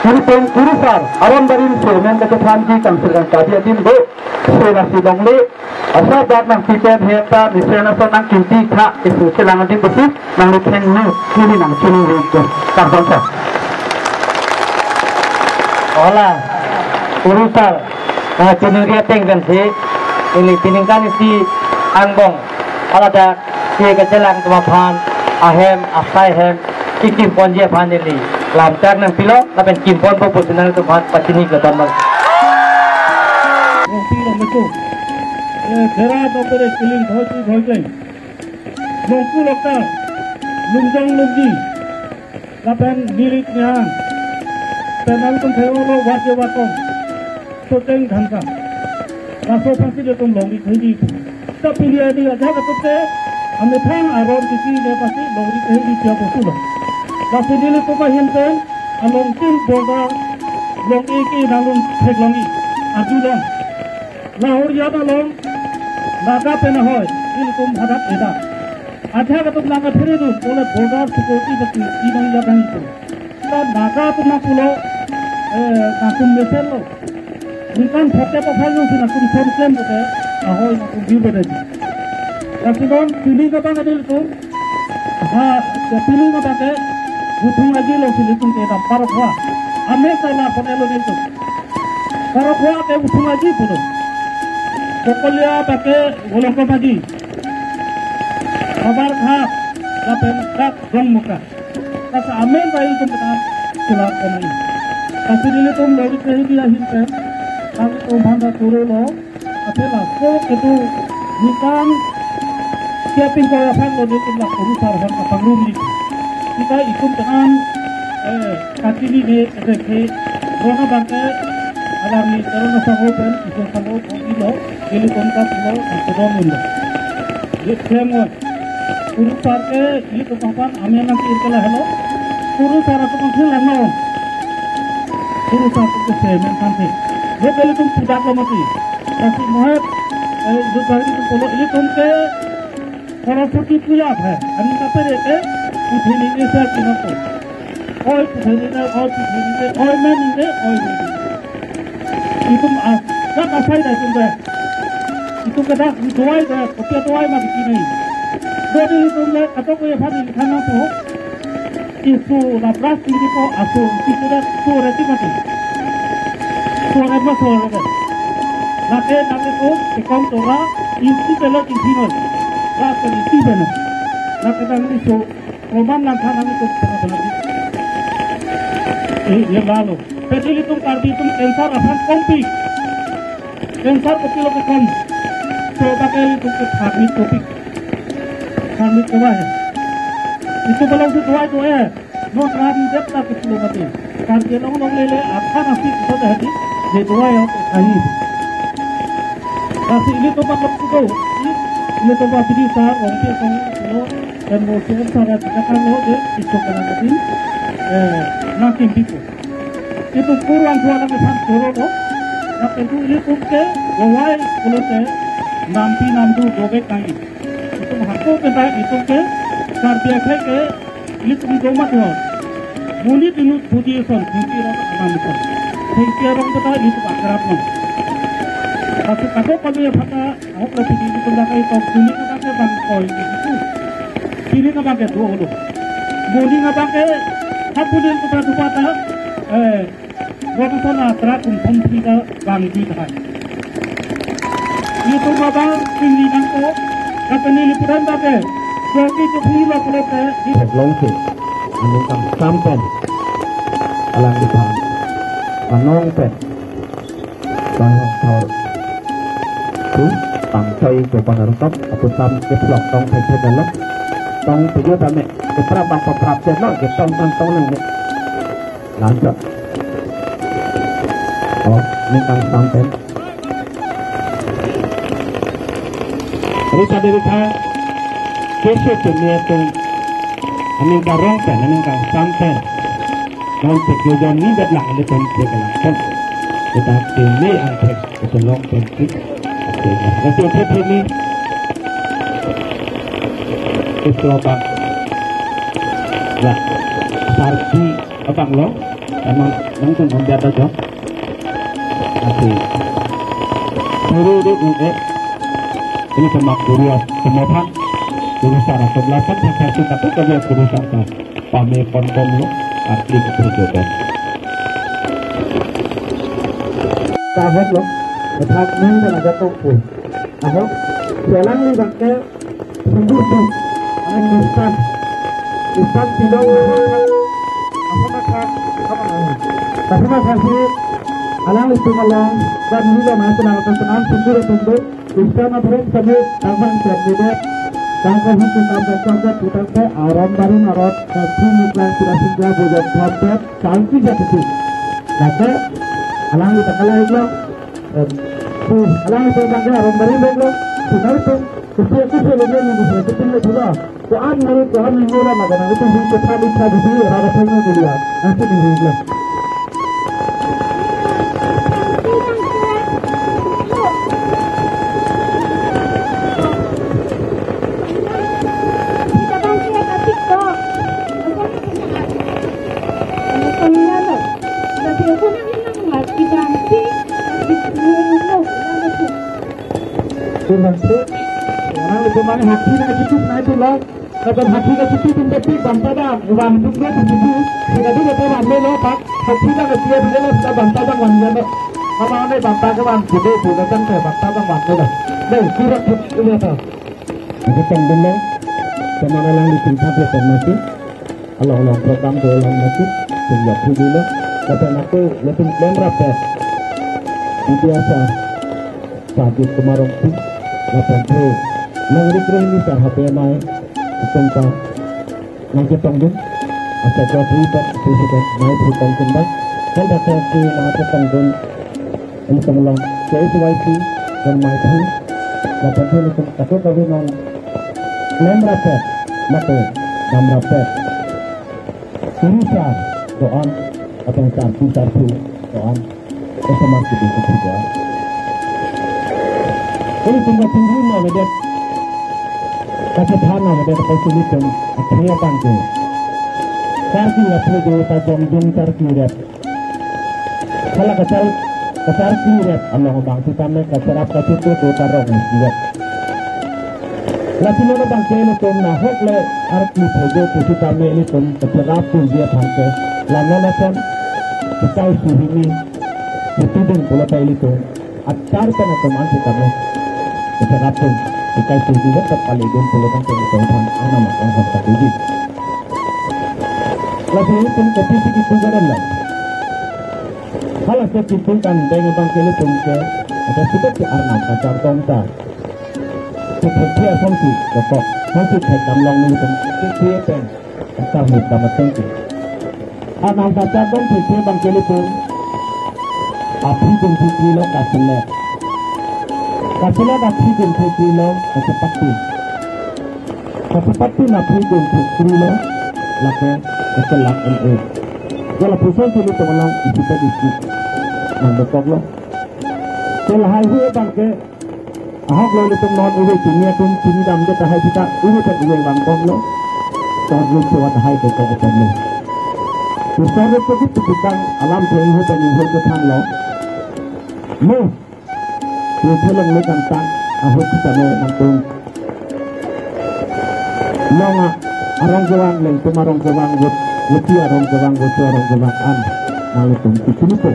Ilitum kurusar, aron barim si, men kachethanji kangsil kangkabi adim do. Sela si longle, asap dak nangpipen heta, mesen ason nangkinti tha, kiso chelang adim besi, nangli thengno, neli nangchini ri ke. Kardom sir. Ola, kurusar, ah, chinuri ateng pensi, neli piningkan isi angbong, ola dak, ke kachelang atum aphan, ahem, asai hem, kikim ponji aphan neli lamchak nangpilo, lapen kim ponpo pusi nangtum aphan pachini katan bang. Rongpi lo metu. Eh, Dera Dongkere Kuling Dhoi Dhoi Kleng. Mongku Lokta, Lungjong Lungji. Lapen Nirit Nihang. Pen nangtum thero lo Warje Watong. Soteng Dhanka. Laso aphansi ilitum longri kehidi. Ta pili adi aja katute, amethang aron titi le pasi longri kehidi tia bosulo. Lasi nelitum ahin pen, along tin border, long eki nanglong theklongji. Arjulong. Lahoriat along, Naga pen ahoi, ilitum hadak eda. Aja katut nangkaphere dun, ole border security batu, inang ya bang itu. Ta Naga atum nangpulo, eh, nangtum mesen lo. Ningkan throkkep aphan jongsi nangtum son klem pote, ahoi nangtum biu beda ji. Lasi non pini kabang adil tum, ha, ya pini kabang ke, Buthung Aji lo si ilitum kedam Parokhowa. Ame kala pon elo nelitum. Parokhowa ke Buthung Aji pulo. Kokolia abang ke Golongkom Aji. Habarghat, lapen dak Dongmukra. Lasi amen bai ilitum kita sila konai. Lasi ilitum lori kehidi ahin pen, kami tum bangga turo lo, apela so ketu ningkan siapin kau aphan lo ilitum la kurusar aphan kapangrumji. Kita itum tenan, eh, katini ne, ete ke, rona bangke, alami, karena sango pen, iso sango, ilo, ilitum ka pulo, kedong undo. Ilitum semua. Kurusar ke, ilitum aphan amen nangke-ir ke lahelo. Kurusar atum aphan si lano. Kurusar atum ke semen kan si. Lo ke ilitum pudak lo mati. Kasi mohet, eh, dut bagi ilitum pulo, ilitum ke Saraswati puja hai. Ani kapere ke, puthini ke sa kinako. Oi puthini ke, oi puthini ke, oi meni ke, oi meni. Itum a, dak asai dah itum ke. Itum ke dak, itum tuai ke, kopi tuai mati kini. Jadi itum le, atau kau ya fadi di sana tu. Isu la plastik di ko, asu, isu dah, tu reti mati. Suara mas suara kan. Lake nangke ko tekong tora inti pela inti non. Lake inti pela. Lake nangke so roman langkha nangke ko tengah tengah. Eh, ye lalu. Peti ilitum Karbi atum cancer aphan kompi. Cancer kopilo kekom. So pakai ilitum ke tharmik topik. Tharmik kewah. Itum belong si tuai tuai. No ram dep ta kepulo mati. Karbi Anglong longle le aphan asik itum hadi. Ye tuai yo kahi. Lasi ilitum matlab kudo. Ilitum abidi sa rompi kong lo. Dan mo si sara kita kan lo de. Itum kana mati. Eh, makin bipo. Itum kurang dua lang isan soro lo. Nak tentu ilitum ke wawai pulote nampi namdu dobek nangji. Itum hako pentai itum ke Karbi akhai ke ilitum domat ho. Monit inut budi son, budi rong anam son. Sengke rong pentai ilitum akrab non. Satu kato kami ya phata, ahok lo pini ilitum dakai tok budi na bangke bang koi gitu. Budi na bangke dua ulo. Budi na bangke hak budi kita dua ta. Eh, Rotosona tra kum thum thri ta bang di tahai. Ilitum abang tinggi nangko, katani liputan ta ke, joki tu phli lo pulote, di theklong si, aningkan sampen, alangliphan, anong pen, bang hong thor, tu, bang choi ko bang rukom, apu sam keplok tong thek thek dalam, tong tujuh tame, ketra bang paprap jen lo, ketong tang tong nang ne. Lanjut. Oh, aningkan sampen. Rita Dewi Khan, kese pemia tung, aningkan rong pen, aningkan sampen. Non pekyojon ni bet lang, ilitum pekelang pen. Kita pemia angpek, ketulong pen tik. Oke, oke, oke, ini. Itu apa? Ya, sarpi abang lo. Emang nangtum umjat aja. Asik. Guru de ung e. Ini semak guru as semaphan. Guru sara kebelasan, satu satu kami guru sara. Pame pon pon lo. Arti keperjodohan. Kahok lo. Kethak nung dan ada tongpul. Ahok. Sialang ni bangke. Sungguh sih, anak Kristen. Kristen tidak makan, apa makan, apa makan. Tapi makan sih, alanglitum along, dan ini lo masih lang akan tenang, sungguh dan tunggu. Kristen apa yang kami, tangan siap tidak, tangan hukum tangan tangan, kita pe aron baru narot, tapi muklan tidak singgah, bujang trompet, sangsi jatuh. Maka, alanglitum along, Em, si, alanglitum bangke aron barim bek lo, si nangtum, kusi kusi lo ni ni kusi kusi lo dula. Ko-an nari ko-an ni nira maga nangtum si kusi kusi di si rara sengno ni dia. Nanti ni ni dia. Kurang sih. Orang itu mana hati nak cukup nak itu lah. Kalau hati nak cukup pun tapi bang padang, uang tunggu pun cukup. Tidak ada kata bang lo pak. Hati nak dia dia lah sudah bang padang bang dia lo. Kalau ada bang padang bang cukup, bukan kan kayak bang padang bang lo. Deh, kurang cukup ini apa? Aku tang dulu. Sama orang di tempat dia masih. Along along program do along mati, sejak dulu lo, kata naku, latum klem rapet. Di biasa, Sajid Kumar Rongpi, lapen pro, nang rik rik ni sar hape mai, atum ta, nangchetong dun, asa jatri pat, president, mai pro tong kendang, kan datang si nangchetong dun, Ini tong along K S Y C dan Maitri, lapen pun ikut kato kawi non klem rapet, mate dam rapet. Urusan doan, atau sarpi sarpi doan, bersama kita itu doan. Ini tinggal tunggu nama dia, kasih thana nama dia, apa sulit dan akhirnya tanggung. Sarpi apa dia, tajam dun sarpi dia. Hala kachar, kacharli rep along abang sitame kacharap kachitu ko karong jiwat. Lasi non abang ke ilitum nahok le arki phojo pusitame ilitum kacharap tu jiwat hangke. Lanon ason kitai sihini. Sitideng pulo ta ilitum achar pen atum ansi kami. Ita rapun, ita sidi vet pali dun pulo tangte ilitum aphan arnam atum aphan katuji. Lasi ilitum kopi si kipu garan lang. Hala si kipu kan deng abang ke ilitum ke, ada sudah ke arnam kachardom ta. Sithek thia songsi, dokok, songsi thek damlong ilitum, sithek thia pen. Kacharlip dam ateng ke. Arnam kachardom thekthe abang ke ilitum aphi dun thekthe lo kachelet. Kachelet aphi dun thekthe lo kachepati. Kachepati aphi dun thekthe lo lake kachelang en e. Ya lapuson si ilitum along isi pet isi nangdokoklo. Ke lahai hui abang ke ahok lo ilitum non uve chini atum chini damde tahai sita uve pen uve vangbomlo. Sorrip chua tahai dokok bomlo. Sorrip chua kitu kitang alam ke uve pen uve kethanglo. Mo. Uve longlo kantang ahut sitame nangtum. Long a, arong kevang, lengtum arong kevang, vot, voti arong kevang, vocho arong kevang an nanglitum kichinipo.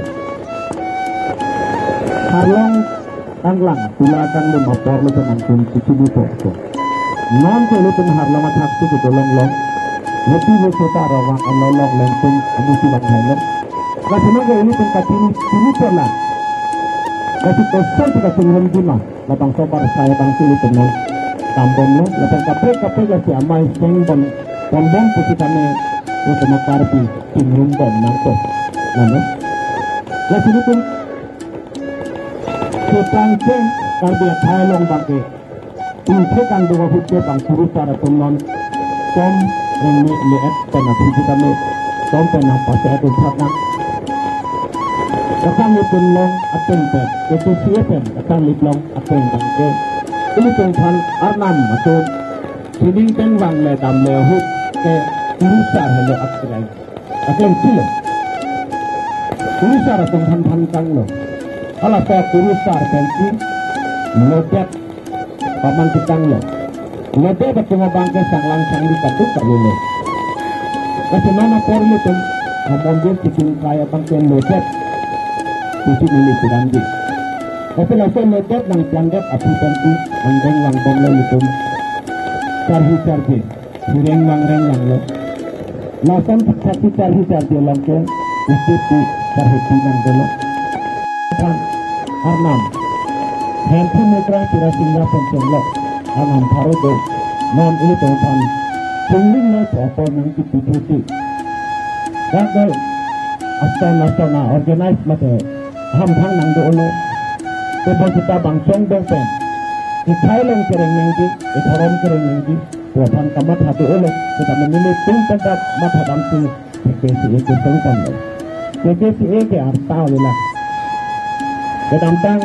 Harlong kanglang, tula kanglim apor lo nangtum kichinipo. Non ke ilitum harlong athak si kedolong long. Voti vocho ta arong vang along long lengtum amusi vanghailo. Lasi non ke ilitum kachini, chinipo la. Lasi koson si kachingrum dima. Labangso barsai abang si ilitum non dambomlo, lapen kaprek kaprek lasi amei sengbom, ponbom pusi kami, ilitum Karbi chingrumbom nangpo. Lalu, lasi ilitum, kepangcheng Karbi akhei along abang ke, ingthek angdung ahut ke bang kurusar atum non, tom rengme le-et pen aphi sitame, tom pen nangpase atum phat nang. Kacharlip dun long ateng pen, K K C A pen kacharlip long ateng abang ke, ilitum aphan arnam atum sining pen vang le dam le ahut ke kurusar helo akreng, akreng chilo. Kurusar atum aphan phan kanglo. Hala ta kurusar pensi lodet paman kitanglo. Lodet atum abang ke sanglang sangli katuk kalilo. Lasi non apor ilitum amondir chikin kai abang ke lodet pusi neli pidamji. Lasi laso lodet nangplandet aphi pensi angdeng vangbomlo ilitum. Charhi charje, hireng vangreng langlo. Lason thakthak si charhi charje along ke, usit si charhepi nangdolo. Aphan arnam, Hemphu Mukrang Pira Singla pen chenglo arnam pharo do, non ilitum aphan chingling lo pu apor nangkipi thusi. Kadai ason ason a-organize mate hamphang nangdolo. Tebon sita bang chongdong pen, ikhai along kereng nangji, idhorom kereng nangji pu aphan kamatha dolo, sitame nelitum pendak matha damsi K K C A keseng ponlo. K K C A ke arta avelo. Kedamtang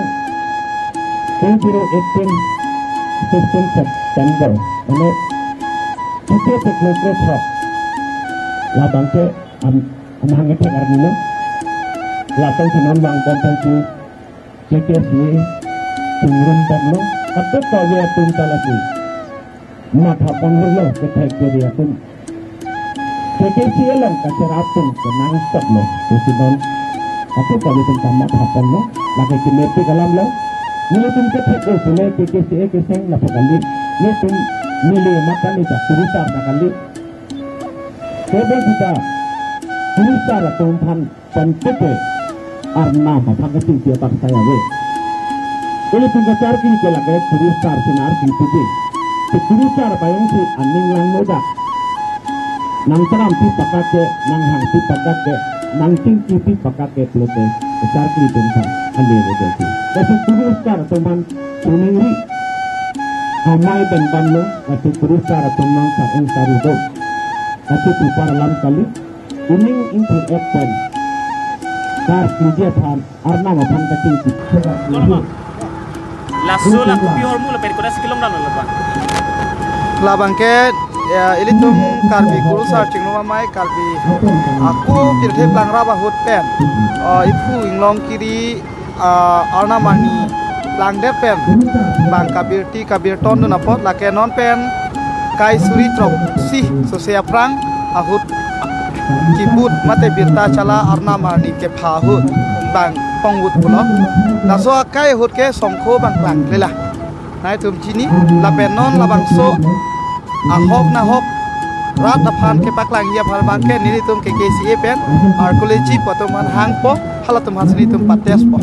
two zero eighteen sixteen September, mane, chike teklo kre throk. Labang ke am-, amahang ethek arni lo. Lason si non vangbom pensi K K C A chingrumbomlo. Kaprek kave atum ta lasi matha ponlo kethek kere atum. K K C A along kacherap atum kenangsotlo pusi non. Kaprek kave atum ta matha ponlo. Lake kemepik alam lo. Nelitum kethek o pule K K C A keseng lapu kali. Nelitum neli matan ita kurusar ta kali. Tebon sita kurusar atum aphan pen tete arnam aphan kachingki abaksai ave. Ilitum kacharki ke lake kurusar si nangkingpi tete. Te kurusar payong si aning langnodak. Nangtrampi pakak ke, nanghangpi pakak ke, nangchingkipi pakak ke pulote kacharki atum aphan ale ave tete. Lasi kurusar atum aphan choningri amei pen damlo, lasi kurusar atum nangsa-eng sari do. Lasi pupar alam kali. Ining ingthek-et pen karkli aphan arnam aphan kachingki. Laso la kopi ahormu lapen koda si kelongdam lo, Bang? Labang ke, ya, ilitum Karbi kurusar chingrum amei, Karbi ako pirthe plangrap ahut pen, uh, iphu inglong kiri, ah, arnam arni plangdet pen bang kabirti kabirton dun apot, lake non pen kai suri throksi sose aphrang ahut kiput mate birta chala arnam arni kepha ahut bang Kongvut pulo. Laso akai ahut ke songkho abang klangkle la. Nangtum chini, lapen non labangso ahok nahok rat aphan kepaklangji aphan abang ke nelitum K K C A pen archaeology pu atum aphan hangpo, halatum aphan si nelitum patestpo.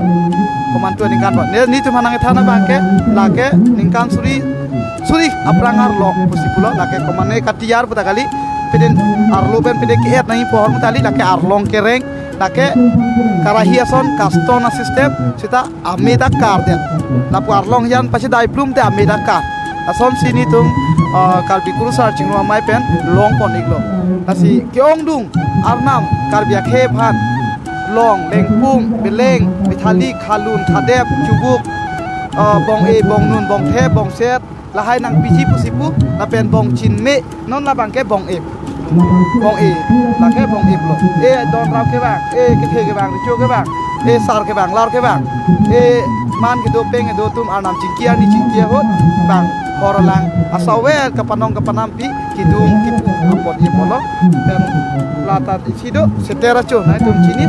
Komantu aningkan po. Ne, nelitum aphan nangkethan abang ke, lake ningkan suri, suri aphrang arlo pusi pulo, lake komatne katiyar puta kali, pine arlo pen pine ke-et nangji pu ahormu ta kali, lake arlong kereng, lake karahi ason, cast stone system, seta ame ta kar det. Lapu arlong jan pasi dai plum te ame ta kar. Asonsi nelitum, ah, Karbi Kurusar Chingrum Amei pen longpon iklo. Lasi ke-ongdung arnam Karbi akhei aphan, long, lengpung, beleng, methali, khalun, khadep, chubuk, ah, bong-e, bongnun, bongthe, bongset, lahai nangpiji pusi pu, lapen bongchinme, non labang ke bong-ip. Bong-e, lake bong-ip lo. E don rap kevang, e kethe kevang, recho kevang, e sar kevang, lar kevang, e man kedo peng kedo atum arnam chingki arni chingki ahut, bang hor alang asaver kapanong kapanampi, kedung kipu apot-ip lo. Pen lata isi do, Seteracho, nangtum chini,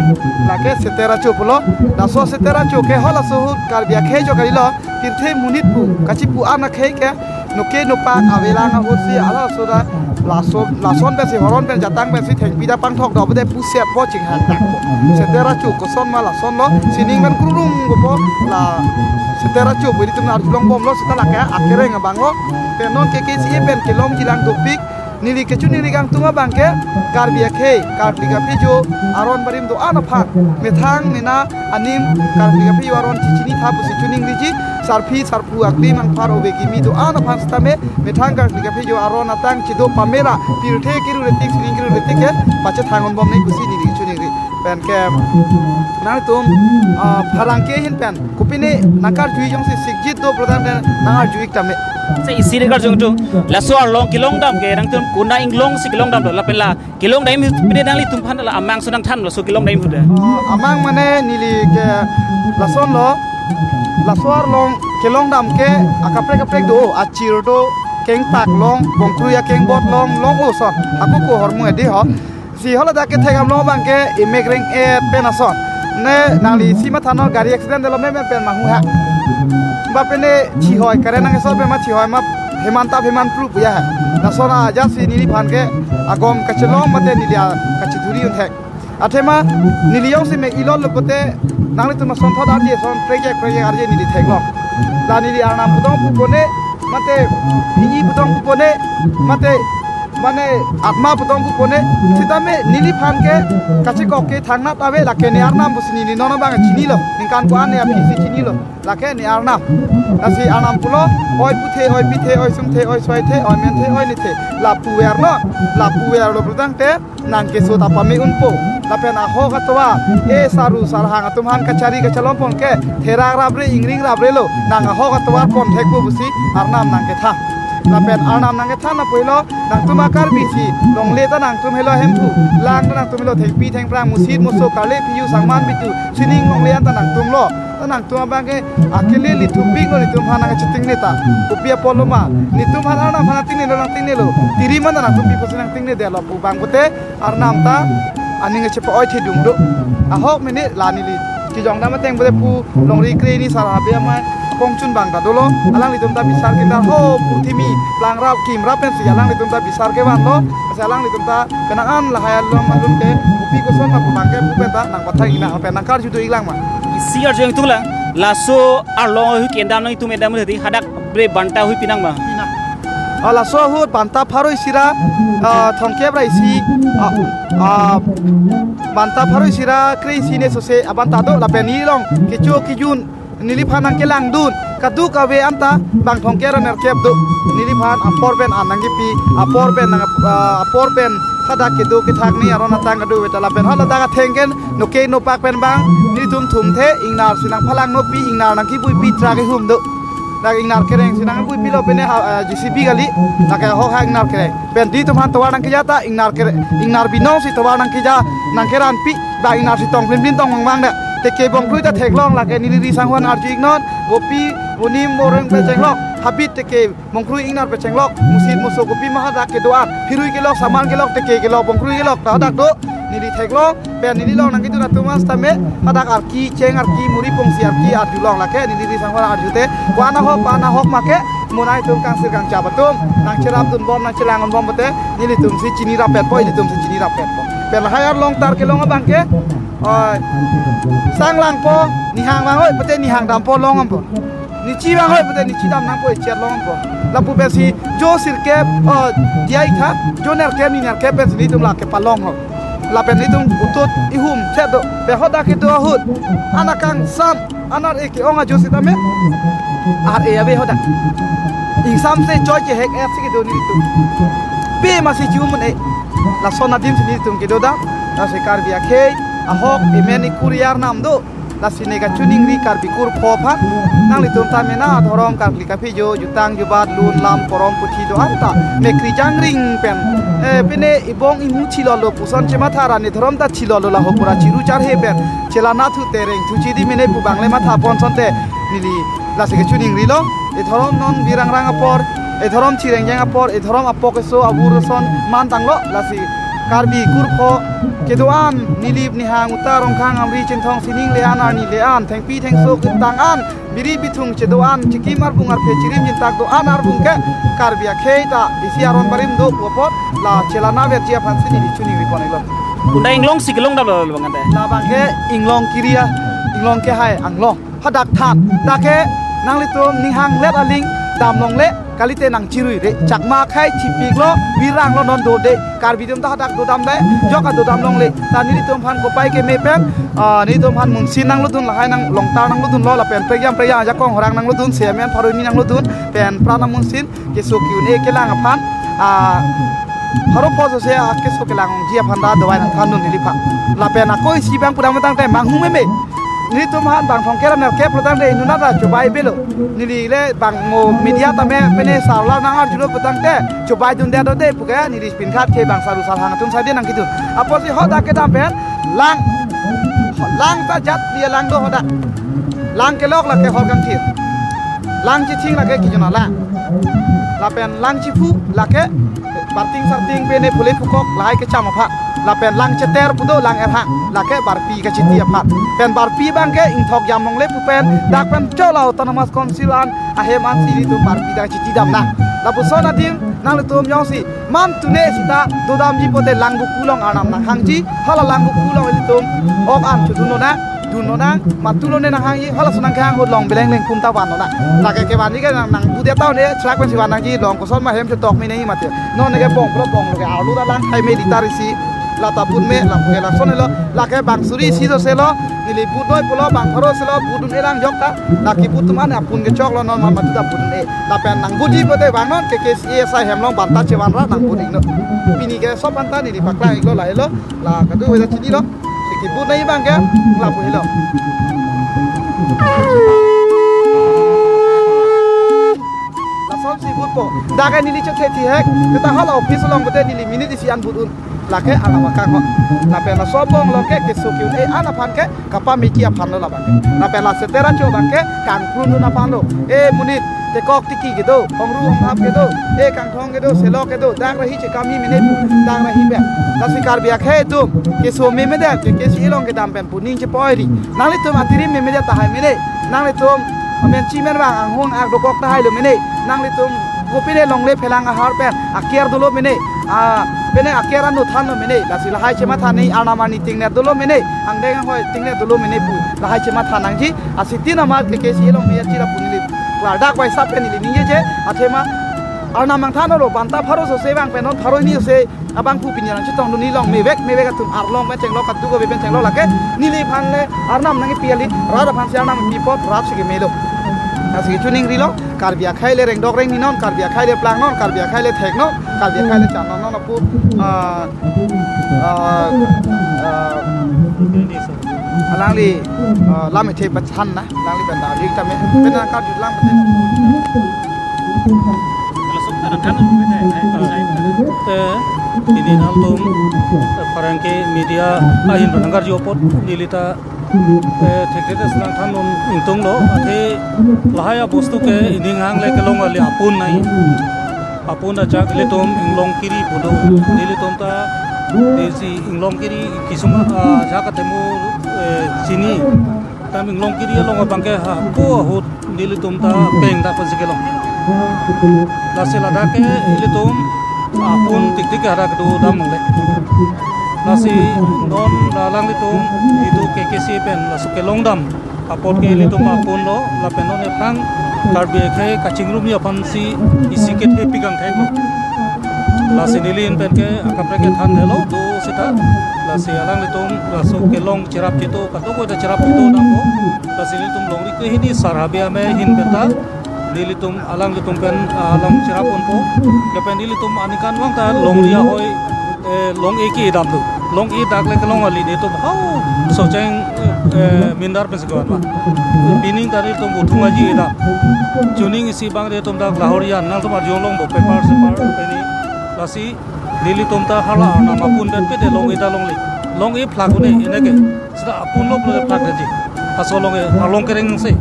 lake Seteracho pulo. Laso Seteracho ke halaso ahut Karbi akhei jo kalilo, pirthe monit pu kachipu an akhei ke, noke nopak avelang ahutsi, halaso ta lason, lason pensi, horon pen, jatang pensi thengpi ta pangthok do, bade pusi apot chinghang tak po. Seteracho koson ma lason lo, sining pen kurung gopo, la Seteracho pu ilitum arjulong bomlo, seta lake akereng abang lo. Pen non K K C A pen kelongji lang dopik, neli kachiningri kangtung abang ke, Karbi akhei, Karbi kaphi jo aron barim do-an aphan, methang mena anim Karbi kaphi jo aron chichinitha pusi chiningriji, sarpi sarpo akli mangphar ove kimi do-an aphan sitame, methang Karbi kaphi jo aron atang chido pamela, pirthe kiru retik, sining kiru retik ke pachethang unbom nangji pusi neli kachiningri. Pen ke nangtum, ah, pherangke ahin pen kopine nangkarjui jongsi sikjit do prodang pen nangarjui ik tame. Se isi nangkarjui tung. Laso arlong kelongdam ke nangtum konat inglongsi kelongdamlo, lapen la kelongdam ahut pine nanglitum aphan la amang ason nangthanlo, laso kelongdam ahut de. Ah, amang mane neli ke lasonlo, laso arlong kelongdam ke akaprek kaprek do, achir do, kengpak long, bongkrui akengbot long, long-o ason, hako ko hormu edi ho. Si haladak kethek amlong abang ke emek reng-et pen ason. Ne nangli isi mathanlo, gari accident delo meme pen mahu ha. Ba pine chihoi kare nang eso pen ma chihoi ma heman tap heman pru puya ha. Lason ajatsi neliphan ke agom kachelong mate neli a kachiduri un thek. Athema neli jongsi mek ilon lo pote nanglitum asonthot arje ason prejek prejek arje neli theklong. La neli arnam pudong pupone mate, hini pudong pupone mate, mane atma pudong pupone, sitame neliphan ke kachekok ke thangnat ave, lake ne arnam pusi neli non abang chinilo, ningkan ko-an ne aphisi chinilo, lake ne arnam. Lasi arnam pulo, oi puthe, oi pithe, oi sumthe, oi soithe, oi menthe, oi nithe, lapu verlo, lapu verlo prodang te, nangkeso ta pame unpo. Lapen ahok atovar, e saru sarhang atum aphan kachari kachalompon ke therak rapre, ingring rapre lo, nang ahok atovar pon thekpo pusi arnam nangkethan. Lapen arnam nangkethan apo helo, nangtum a-Karbi si longle ta nangtum helo hemphu, lang ta nangtum helo thengpi thengphrang, musit muso, kale piyu, sangman bitu, sining longle an ta nangtumlo. Ta nangtum abang ke akele lithupik lo, netum aphan nangchetingne ta. Kopi apotlo ma, netum aphan arnam aphan nangtingnelo, nangtingnelo. Tiri man ta nangtum pi pusi nangtingne detlo pu abang pote arnam ta aning chepa-oi thedung do. Ahok mene la neli kejongdam ateng pote pu longri kre ni sar habe amei akongchun abang ta dolo. Alanglitum ta bisar kinda ho purthimi plangrap kimrap pensi alanglitum ta bisar kevanlo. Lasi alanglitum ta penang an lahai along alun ke kopi koson ma pu abang ke pu pen ta nangpathang ina pen nangkarju do iklang ma. Isi arju ingtung lang, laso arlong ahui kendam nangtum edam hedi, hadak bre banta ahui pinang ma? Pina. Ah, laso ahut banta pharo isi ra, ah, thomkep ra isi, ah, ah, banta pharo isi ra kre isi ne sose abanta do, lapen nelilong kecho kejun neliphan nangkelangdun kadokave anta bang thomkep ra nerkep do. Neliphan apor pen an nangkipi, apor pen nang, ah, apor pen hadak kedo kethak ni aron atang kadokave ta, lapen haladak atheng ke noke nopak pen bang, netum thumthe, ingnar si nangphalang nopi, ingnar nangkibuipi, tra kehum do. Dak ingnar kereng si nangbuipilo pine ha, ah, J C B kali, dak ke ho ha ingnar kereng. Pen netum aphan tovar nangkeja ta ingnar kere-, ingnar binong si tovar nangkeja, nangkeranpi, dak ingnar si tong phlim phlim tong bang bang dak. Teke bongkrui ta theklong, lake neli ri sangho an arju iknon, vopi, vonim, voreng pen chenglok. habit teke, mongkrui ingnar pechenglok, musit muso kopi ma hadak kedo-an, phirui kelok, saman kelok, teke kelok, mongkrui kelok, ta hadak do, neli theklong, pen neli long nangkedun atum an sitame, hadak arki, cheng arki, muri pongsi arki, arjulong lake, neli risang phan arjute, ko-an ahok, ko-an ahok make, mo nangtum kangsir kangchap atum, nangcherapdunbom, nangchelangbom pute, nelitum si chini rapetpo, ilitum si chini rapetpo. Pen lahai arlong tar kelong abangke, oi, sang langpo, nihang vang oi, pute nihang dampo long ampo. Nichi vang oi, pute nichi dam nangpo, ichet long ampo. Lapu pensi jo sirkep, oh, diya itha, jo nerkep ni nerkep pensi nelitum lake palong ho. Lapen nelitum utut ihum chet do, pe hadak kedo ahut, an akangsam, an ar-e ke-ong ajo sitame, ar-e ave hadak. Ingsamse choi chehek-et si kedo nelitum. Pe masi chiumun e. Lason adim si nelitum kedo dam. Lasi Karbi akhei ahok emen ikur iyar nam do. Lasi ne kachiningri Karbi kur pho aphan. Nanglitum ta mena adhorom karkli kaphi jo, jutang jubat, lun lam, korom puthi do-an ta mekri jangring pen, eh, pine ibong imu chilolo puson chematha ra ne dhorom ta chilolo, laho pura chiru charhe pen chelana thu tereng thu chidi mene pu bangle matha pon sonte neli lasi kechuningrilo. E dhorom non birangrang apor, e dhorom chirengjeng apor, e dhorom apok eso abur son man tanglo. Lasi Karbi kur pho kedo-an, Nilip, Nihang, Uta, Rongkhang, Amri, Chinthong, Sining le-an, Arni le-an, thengpi thengso ketang an, biri bithung chedo-an, chikim arbung arphe chirim jintak do-an arbung ke Karbi akhei ta isi aron barim do pu apot la chelana verji aphan si neli chuningri pon iklo. Kunda inglong si kelong dap lo bang ante. Labang ke inglong kiri-a, inglong kehai anglong. Hadak than, dak ke nanglitum Nihang let aling damlongle, kalite nangchiruire. Chakma akhei chipiklo, viranglo non dode. Karbi atum ta hadak dodam dai, jok adodam longle. Ta nelitum aphan kopai keme pen, ah, nelitum aphan munsin nanglodun, lahai nang longtar nanglodunlo, lapen prekyam prekyam ajakong horang nanglodun, semen pharoni nanglodun, pen prana munsin, keso ki-un-e kelang aphan, ah, pharo pho sose, ah, keso kelangji aphan ta dovai nangthandun neliphan. Lapen ako isi bang pudam tangte manghumeme me. Nelitum aphan bang thongker nerkep lo tangte inut ta chobai avelo. Neli le bang mo media tame pine sarla nang arjulo pu tangte chobai dunde dode pu ke neli pinkhat ke bang saru sarhang atum sadi nangkedun. Apotsi hadak kedam pen lang, lang ta jat dia lang do hadak. Lang kelok lake hor kangthir. Lang chithing lake kijona lang. Lapen lang chiphu lake parting sarting pine phule phukok lahai kecham aphan. Lapen lang cheter pu do lang erhang lake barpi kachiti aphan. Pen barpi bang ke ingthok jam longle pu pen dak pen chola Autonomous Council an ahem an si nelitum barpi ta chiti dam nang. Lapuson adim nanglitum jongsi man tune sita dodamji pote lang buku along arnam nanghangji, hala lang buku along ilitum ok an chodun lonang, dun lonang, matu lone nanghangji, hala sonang kehang ahut long beleng lengpum ta van lonang. Lake kevanji ke nang, nang bu dia ta ne chrak pensi van nangji, long koson ma hem chetok me nangji mate. Non ne ke bong pulo bonglo ke arlo ta lang hai me litar isi, la ta but me, la bu ke lason helo, lake bang suri isi do selo, neli but noi pulo bang pharo selo, but un-e lang jok ta, lake but atum an apun kechoklo non ma matu ta but un-e. Lapen nang buji pote vangnon ke K C A S I hem along banta chevan ra nang buji no. Pini ke sop anta neli paklang iklo lahelo. La kadu hoja chinilo. Si kibut nai bang ke lapu helo. Lason si butpo. Dak ke neli chok thethi hek. Kita hala office along pote neli minute isi an but un. Lake alam akang ho. Lapen laso abong along ke keso ki-un-e an aphan ke kapameki aphan lo labang ke. Lapen la setera cho bang ke kangprun dun aphan lo. E monit, tekok tiki kedo, hongru honghap kedo, e kangthong kedo, selok kedo, dak rahi chekami mene pu, dak rahi pen. Lasi Karbi akhei atum keso meme det, ke K C A along kedam pen pu ning chepoiri. Nanglitum atirim meme det tahai mene. Nanglitum amen chimen bang anghong ak dokok tahai lo mene. Nanglitum kopine longle phelang ahar pen aker dolo mene. Ah, pene aker anu than lo mene. Lasi lahai chematha ne arnam arni tingnet dolo mene. Angdeng ahoi tingnet dolo mene pu lahai chematha nangji. Asitin amat ke K C A along me achi lapu neli klardak bai sap pen neli ningjeje. Athema arnam nangthan lo banta pharo sose bang pen non pharo hini sose abang pu pinjang chetong dun neli long mevek mevek atum arlong pen chenglok katu ko pen chenglok lake neli aphan le arnam nangpi kali, rat aphan si arnam pi apot rat si kemelo. Lasi chuningrilo, Karbi akhei le rengdok rengni non, Karbi akhei le plang non, Karbi akhei le thek non, Karbi akhei le chan non non apu, ah, ah, ah, alangli, ah, lam ithe pachan na, alangli pen da dik tame, pen na karjut lang pen. Te, pini nangtum, eh, pherangke media ahin pen nangkarju apot, neli ta Eh, thekthedet nangthan un ingtunglo, athe lahai abostu ke ining hang le kelong kali apun nai. Apun ajak ilitum Inglongkiri pu do. Nelitum ta, eh, si Inglongkiri kisuma, ah, ajak atemu, eh, sini. Tam Inglongkiri along abang ke ha, po ahut nelitum ta peng dak pensi kelong. Lasi ladak ke ilitum apun tiktik hadak do dam le. Lasi non alanglitum itum K K C pen laso kelong dam apot ke ilitum apun lo, lapen non ephrang Karbi akhei kachingrumji aphansi isi kethe pi kangthek lo. Lasi neli in pen ke akaprek kethan helo do seta. Lasi alanglitum laso kelong cherap chito, kadokave ta cherap chito dampo. Lasi nelitum longri ke hini sar habe ame ahin pen ta nelitum alanglitum pen, ah, along cherap ponpo. Lapen nelitum aningkanvang ta longri ahoi, eh, long-e ke-e dam do. Long-e dak le kelong kali, netum hau Socheng, eh, Mindar pensi kevan ma. Pining ta nelitum Buthung Aji e dam. Chuning isi abang netum dak Lahorian, nangtum arjulongpo, paper seper pini. Lasi nelitum ta hala arnam apun pen pede long-e ta longle. Long-e phlak un-e, ene ke. Seta apun lo phlak daji. Laso long-e, along kereng se.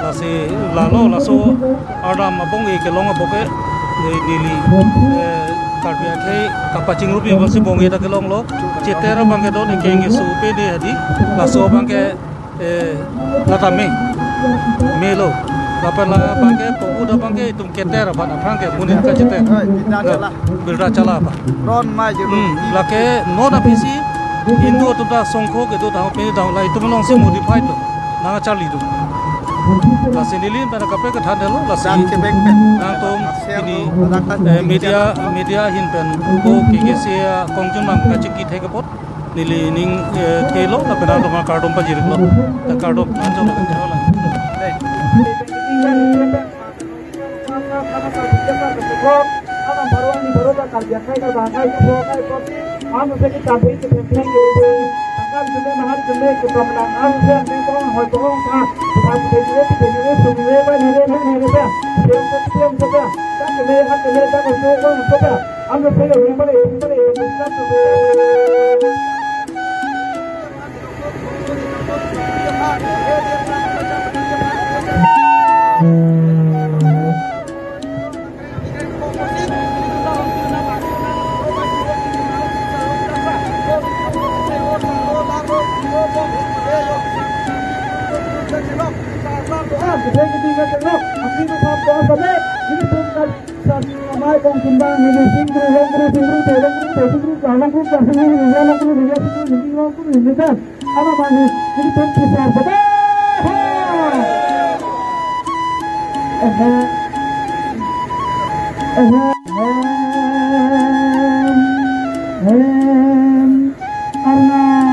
Lasi lalo, laso arnam abong-e kelong abok ke, eh, neli, eh, Karbi akhei kapachingrup abangsi bong-e ta kelong lo. Cheter abang ke do ne keng isu pede hadi. Laso abang ke, eh, lata me. Me lo. Lapen la abang ke, pokut abang ke, itum keter aphan aphrang ke, monit kacheter. Hoi, birda chala. Birda chala aphan. Ron mai je lo. Hmm, lake non aphi si Hindu atum ta songkho kedo ta pini ta la itum alongsi modified lo. Nangcharli do. Lasi neli in pen akaprek kethan helo, lasi nangtum ini, eh, media, media ahin pen ko K K C akongchunbang kachingki thek apot neli ning, eh, thelo, lapen nangtum akardom pajirlo. Akardom, nangtum akardom. Amai kong simbang ini singkru, longkru, singkru, te, longkru, te, singkru, ka, longkru, ka, singkru, singkru, longkru, singkru, singkru, longkru, singkru, singkru. Ano mani, ini pun kisah betul. Ehe. Ehe. Ehe. Arnam.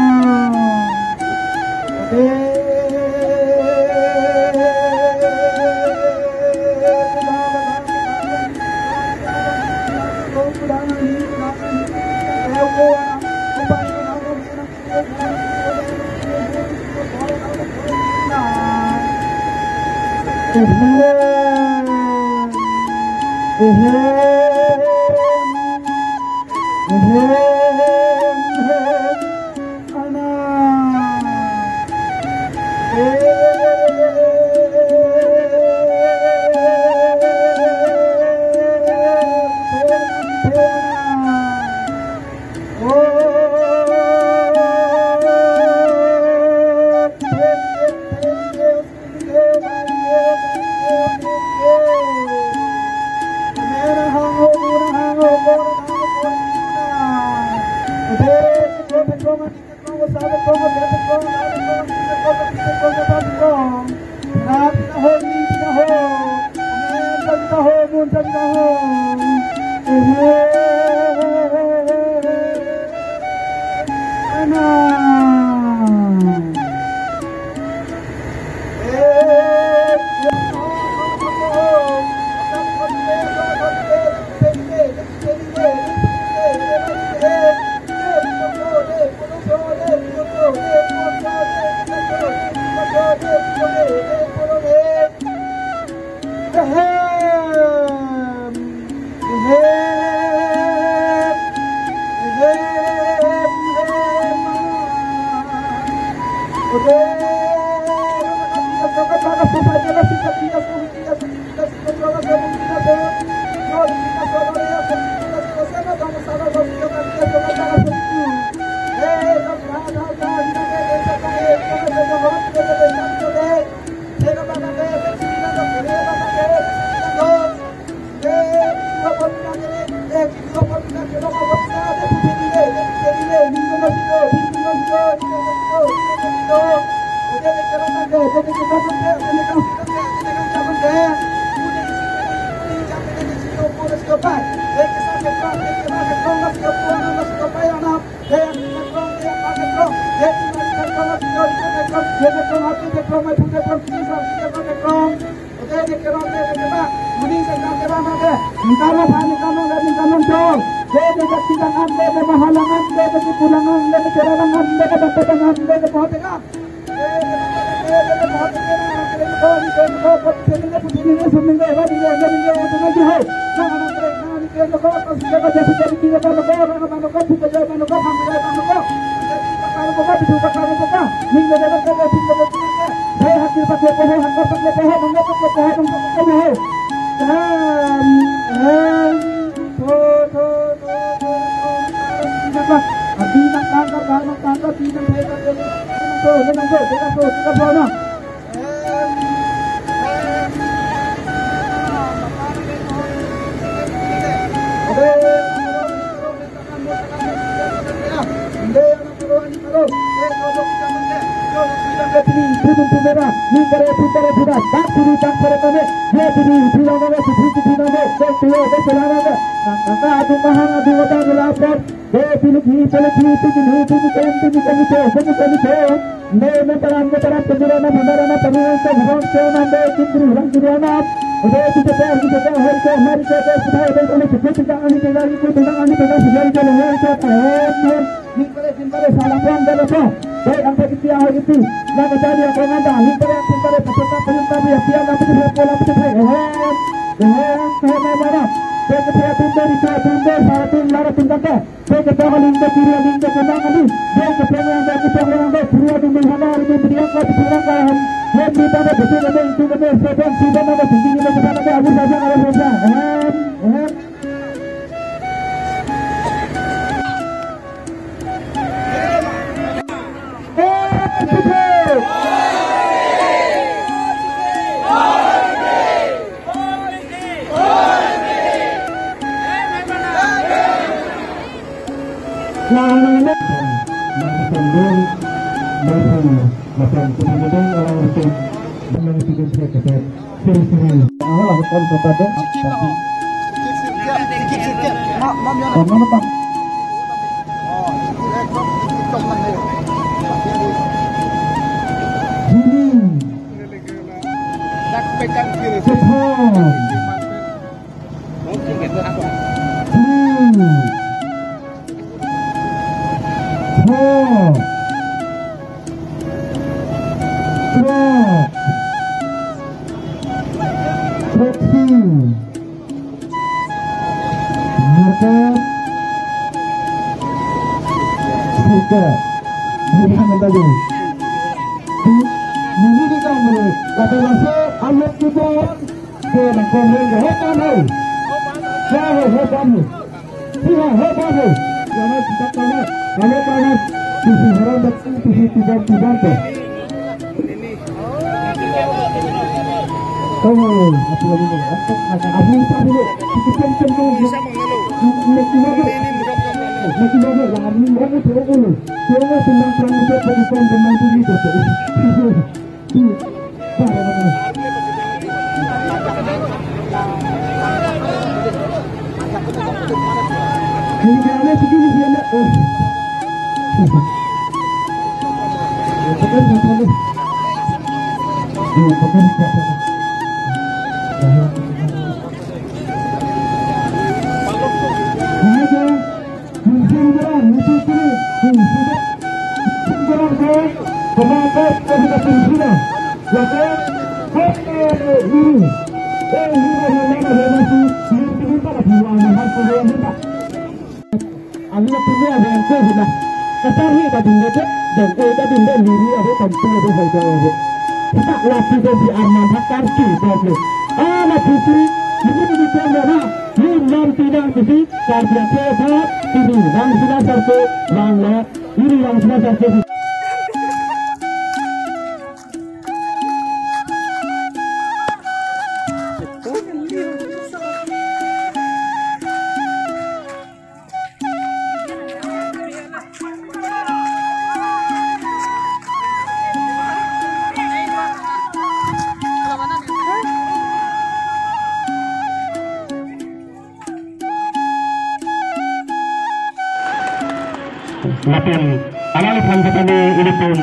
Lapen alangliphan kepane ilitum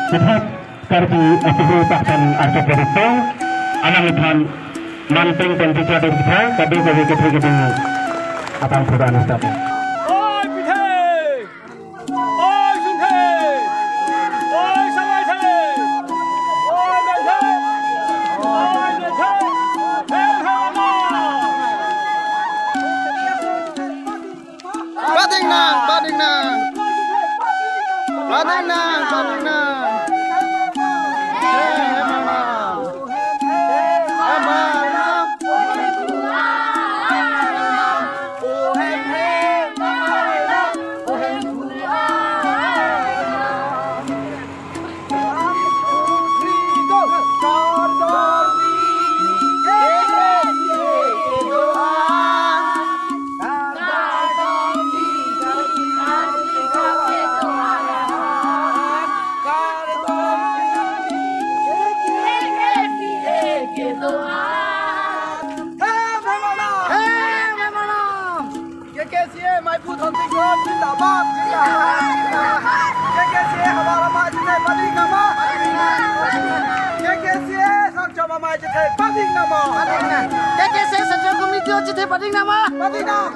kethap karbi apuhu paktan archok product alangliphan manteng pen bichar dikha kadu kadu kethe kadu apang pura anusap. Oi, pithe! Oi, sunthe! Oi, samaithe! Oi, maithe! Oi, maithe! Hey, hey, ma! Pading nang, pading nang. Pading nang, pading nang. He, he, mama. He, mama. K K C A Maiphu Thontingkro zindabad, zindabad, zindabad. K K C A havar amei chethe pading nangma. K K C A Sangchom amei chethe pading nangma. K K C A Central Committee chethe pading nangma. Pading nang.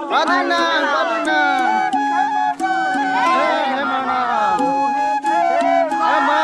Pading nang, pading nang. He, he, mama. He, mama.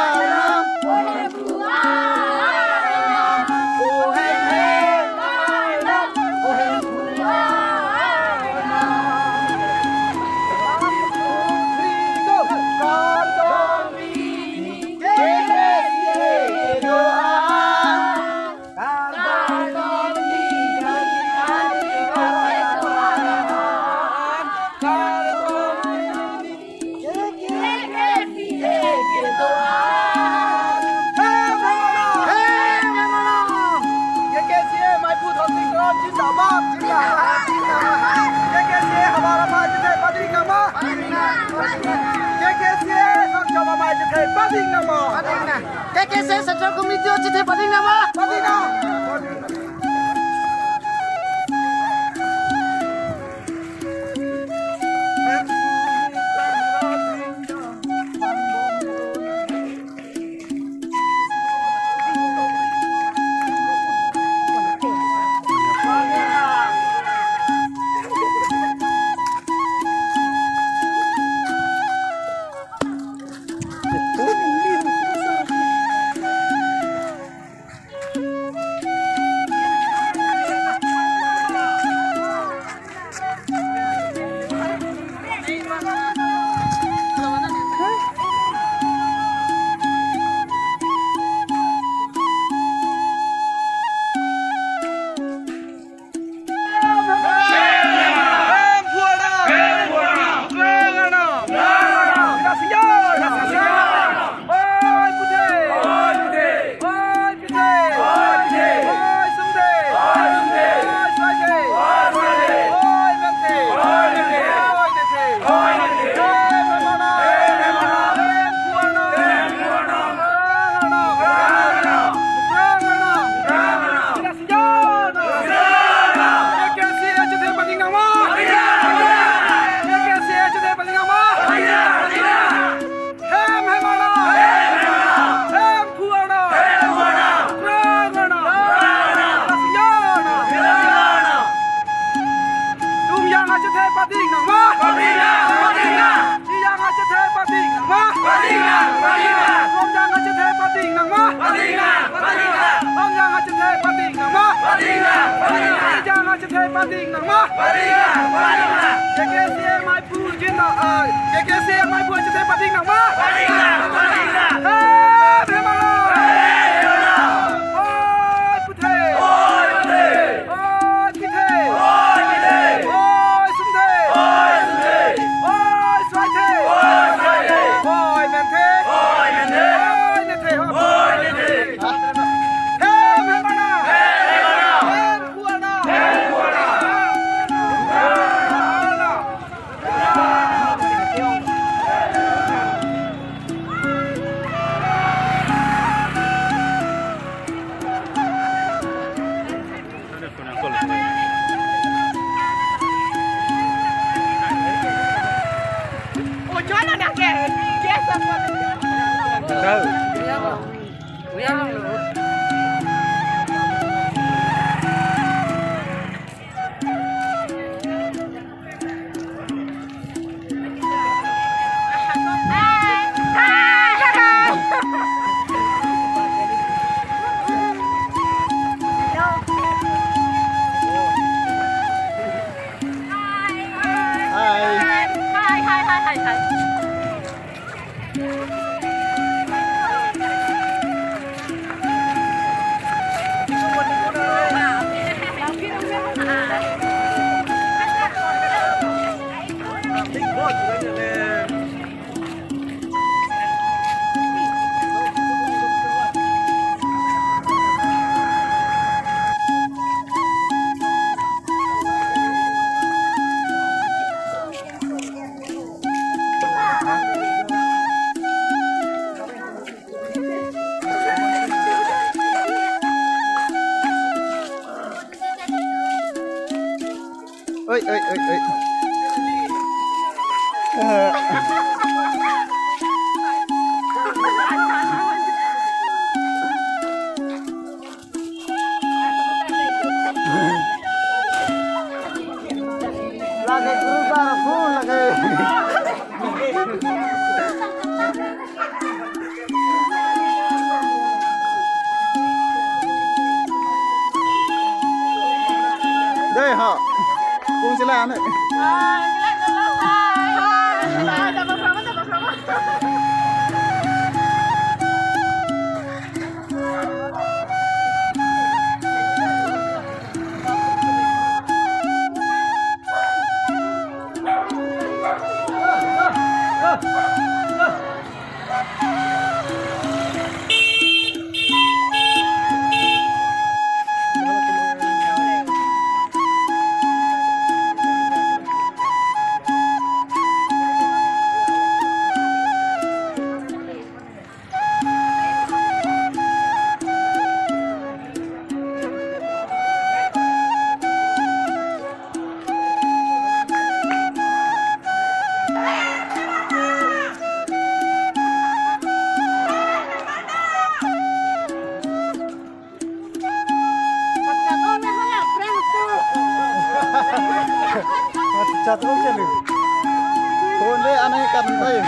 K K C A Maiphu Thontingkro zindabad, zindabad, zindabad. K K C A havar amei chethe pading nangma. K K C A Sangchom amei chethe pading nangma. K K C A Central Committee chethe pading nangma. Pading nang. Pading nangma? Pading nang, pading nang. J K C A maiphu jin na, ah, J K C A maiphu jin pading nangma? Pading nang, pading nang. Hem, hem, hem. Oi, puthe. Oi, puthe. Oi, kithe. Oi, kithe. Oi, sumthe. Oi, sumthe. Oi, soithe. Oi, soithe. Oi, menthe. Oi, menthe. Oi, nethe. Oi, nethe. Hem, hem, ana. Hem, hem, ana. Hem, Oi, oi, oi, oi. Eh. Lake guru bar phone lake. Dei ha. Kung sila ane. Chat ko chali. Phone de anai kan bai.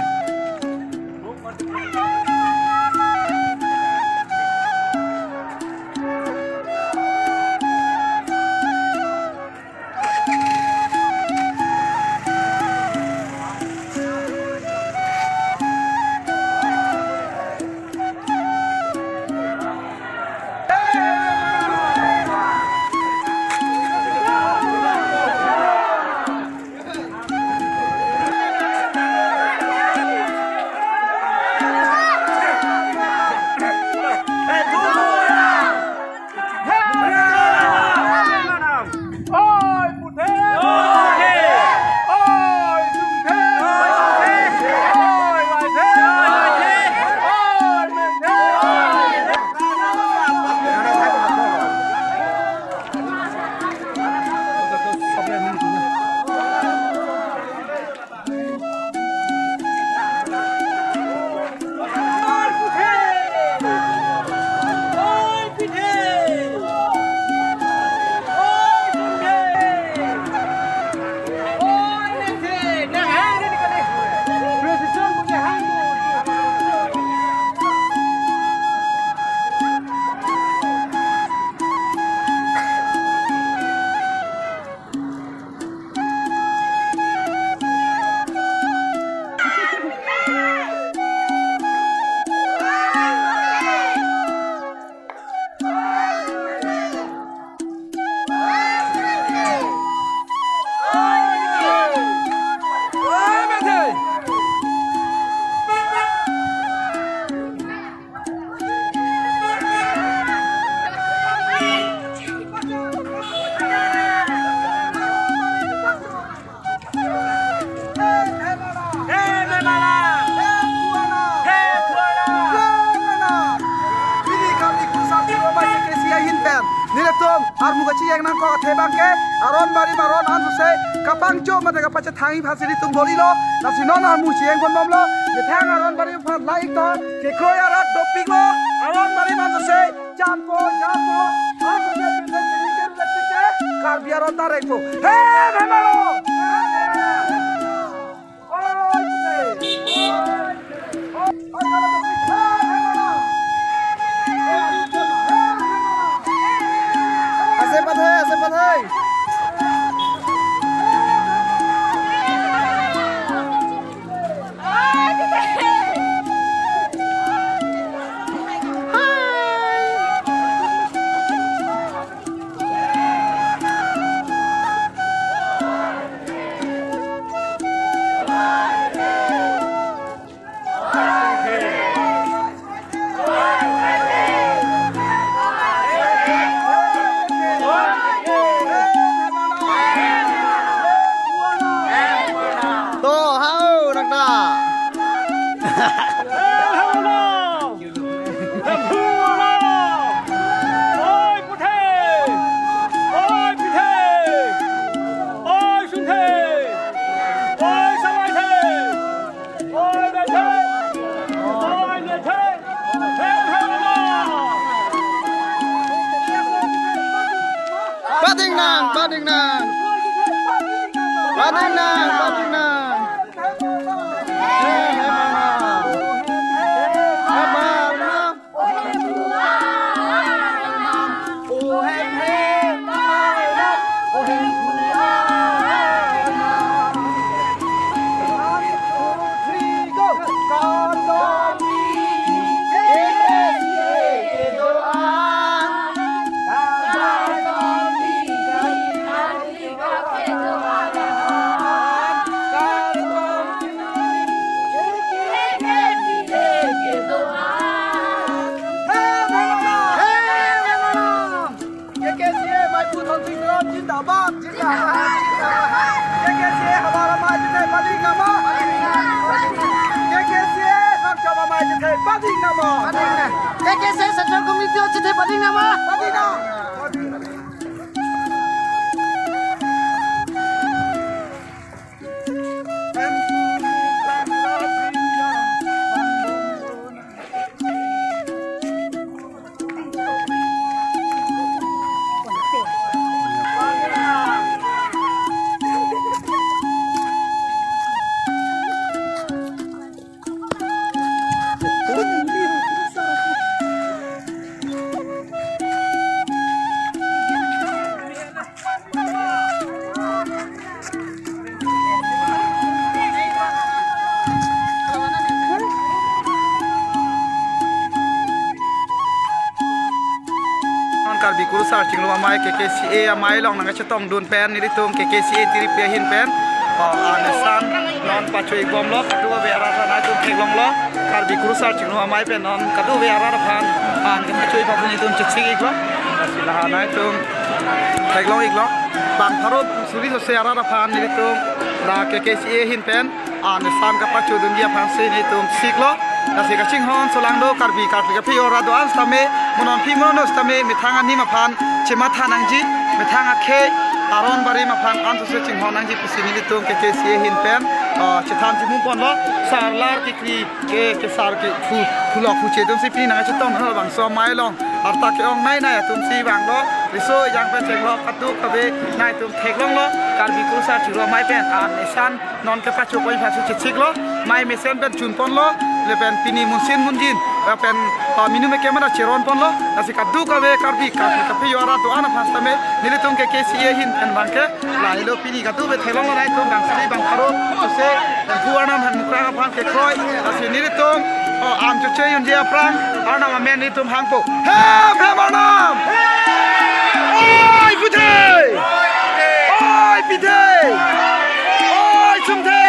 armu kachijeng nangkok athe abangke Aron Barim aron ansose kapangcho mate kapachethangji aphansi nelitum bor-ilo. Lasi non armu chijeng ponbomlo. Methang Aron Barim aphan la-ik tha, kekroi arat dopiklo. Aron Barim ansose chanpo, chanpo. Ansose pinse chini ke rulek pike Karbi aron ta rengpo. Hem hem aro. Ase pathai, ase pathai. To, hau, nakna. Oi, puthe! Oi, puthe! Oi, sunthe! Oi, samaithe! Oi, daithe! Oi, daithe! Hem, hem, hem! Pading nang, pading nang! Pading nang, pading nang! K K C A Maiphu Thonsing Teron zindabad, zindabad, zindabad. K K C A Havar Amei chethe pading nangma. K K C A Sangchom Amei chethe pading nangma. K K C A Central Committee chethe pading nangma. Pading nang. Non Karbi Kurusar Chingrum Amei K K C A amei along nangkachetongdun pen nelitum K K C A tiripi ahin pen, o, anesan non pacho-ikbomlo, kadokave arat aphan nangtum theklonglo, Karbi Kurusar Chingrum Amei pen non kadokave arat aphan an kepachoi papu nelitum chechik-iklo, lasi la nangtum theklong-iklo, bang pharo suri sose arat aphan nelitum la K K C A ahin pen anesan kapachodunji aphansi nelitum siklo. Lasi kachinghon solangdo Karbi Karkli kaphejo arat do-an sitame, mo nonphi mo non sitame methang anim aphan chematha nangji, methang akhei Aron Barim aphan ansose chinghon nangji pusi nelitum K K C A ahin pen, ah, chethan chimum ponlo, sarlar kekri ke, kesar ke phu, phulok phuche atumsi pini nangkachetong nang labangso amei along arta ke-ong nai nai atumsi vanglo, riso ejang pen chenglo, kadokave nangtum theklonglo, Karbi Kurusar Chingrum Amei pen anesan non kepachopoi aphansi chechiklo, mei mesen pen chunponlo, lapen pini munsin munjin, lapen, ah, minu meke mena cheronponlo, lasi kadokave Karbi Karkli kaphejo arat do-an aphan sitame nelitum K K C A ahin pen abangke lahelo, pini kadokave theklonglo, nangtum bang suri bang pharo sose, Pu Arnam hem Mukrang aphan kekroi, lasi nelitum, o, am choche-unji aphrang Arnam amen nelitum hangpo. Hem hem Arnam! Oi puthe! Oi pithe! Oi sumthe!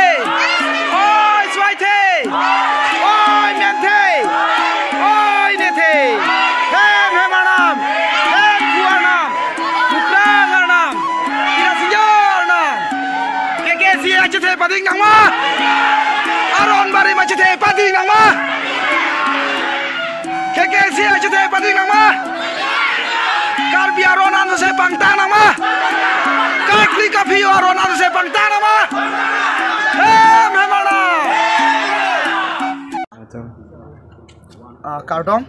Oi suaithe! Oi menthe! Oi nethe! Hem hem Arnam! Hem Pu Arnam! Mukrang Arnam! Kira Singjor Arnam! K K C A achethe pading nangma? Aron Barim achethe pading nangma? K K C A achethe pading nangma? Karbi aron ansose pang Ronaldo se pangtang nama. Hem, hem, mana? Ah, kardom.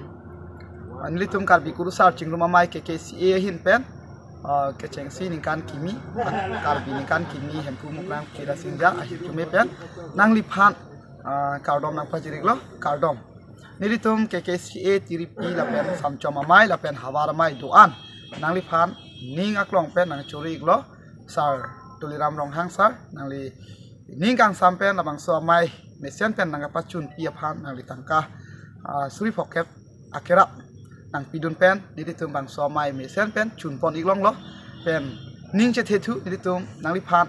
Ah, nelitum Karbi Kurusar Chingrum Amei K K C A ahin pen, ah, kechengsi ningkan kimi, ah, Karbi ningkan kimi Hemphu Mukrang Kira Singja ahirjume pen nangliphan, ah, kardom nangpajir-iklo, kardom. Nelitum K K C A tiripi lapen Samchom Amei lapen Havar Amei do-an nangliphan ning aklong pen nangchoro-iklo, Sar Tuliram Ronghang sar, nangli ning kangsam pen labangso amei mesen pen nangkapachunpi aphan nangli tangka, ah, suri phokep akerap nangpidun pen nelitum bangso amei mesen pen chunpon-iklonglo, pen ning chethethu nelitum nangliphan,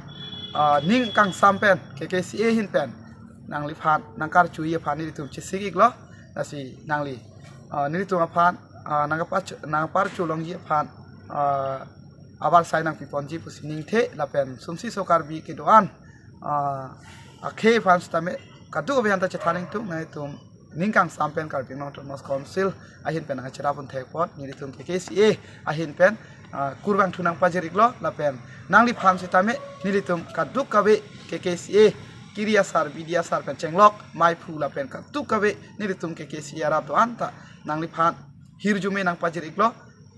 ah, ning kangsam pen K K C A ahin pen nangliphan nangkarchu-i aphan nelitum chesik-iklo, lasi nangli, ah, nelitum aphan, ah, nangkapach-, nangparchu longji aphan, ah, abar sai nangpiponji pusi ningthe lapen sumsi so Karbi kedo-an, ah, akhei aphan sitame kadokave anta chethan ingtung, nelitum ning kangsam pen Karbi Anglong Autonomous Council ahin pen nangcherap un thekpon nelitum K K C A ahin pen, ah, kurvangthu nangpajir-iklo lapen nangliphan sitame nelitum kadokave K K C A kiri asar bidi asar pen chenglok meiphu lapen kadokave nelitum K K C A arat do-an ta nangliphan hirjume nangpajir-iklo,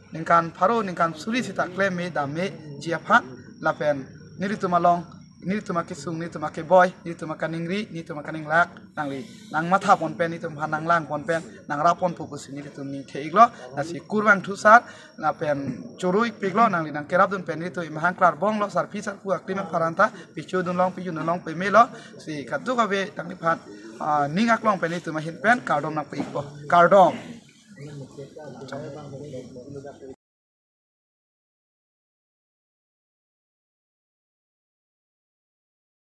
ningkan pharo ningkan suri sita klem me dam meji aphan lapen nelitum along, nelitum akesung, nelitum akeboi, nelitum akaningri, nelitum akaninglak nangli nangmathapon pen, nelitum aphan nanglangpon pen nangrapponpo pusi nelitum ningthe-iklo, lasi kurvangthu sar lapen choro-ikpiklo, nangli nangkerapdun pen nelitum imahang klarbonglo, sarpi sarpo aklim apharanta pichodunlong pijundunlong pemelo, si kadokave nangliphan, ah, ning aklong pen nelitum ahin pen kardom nangpi-ikpo, kardom.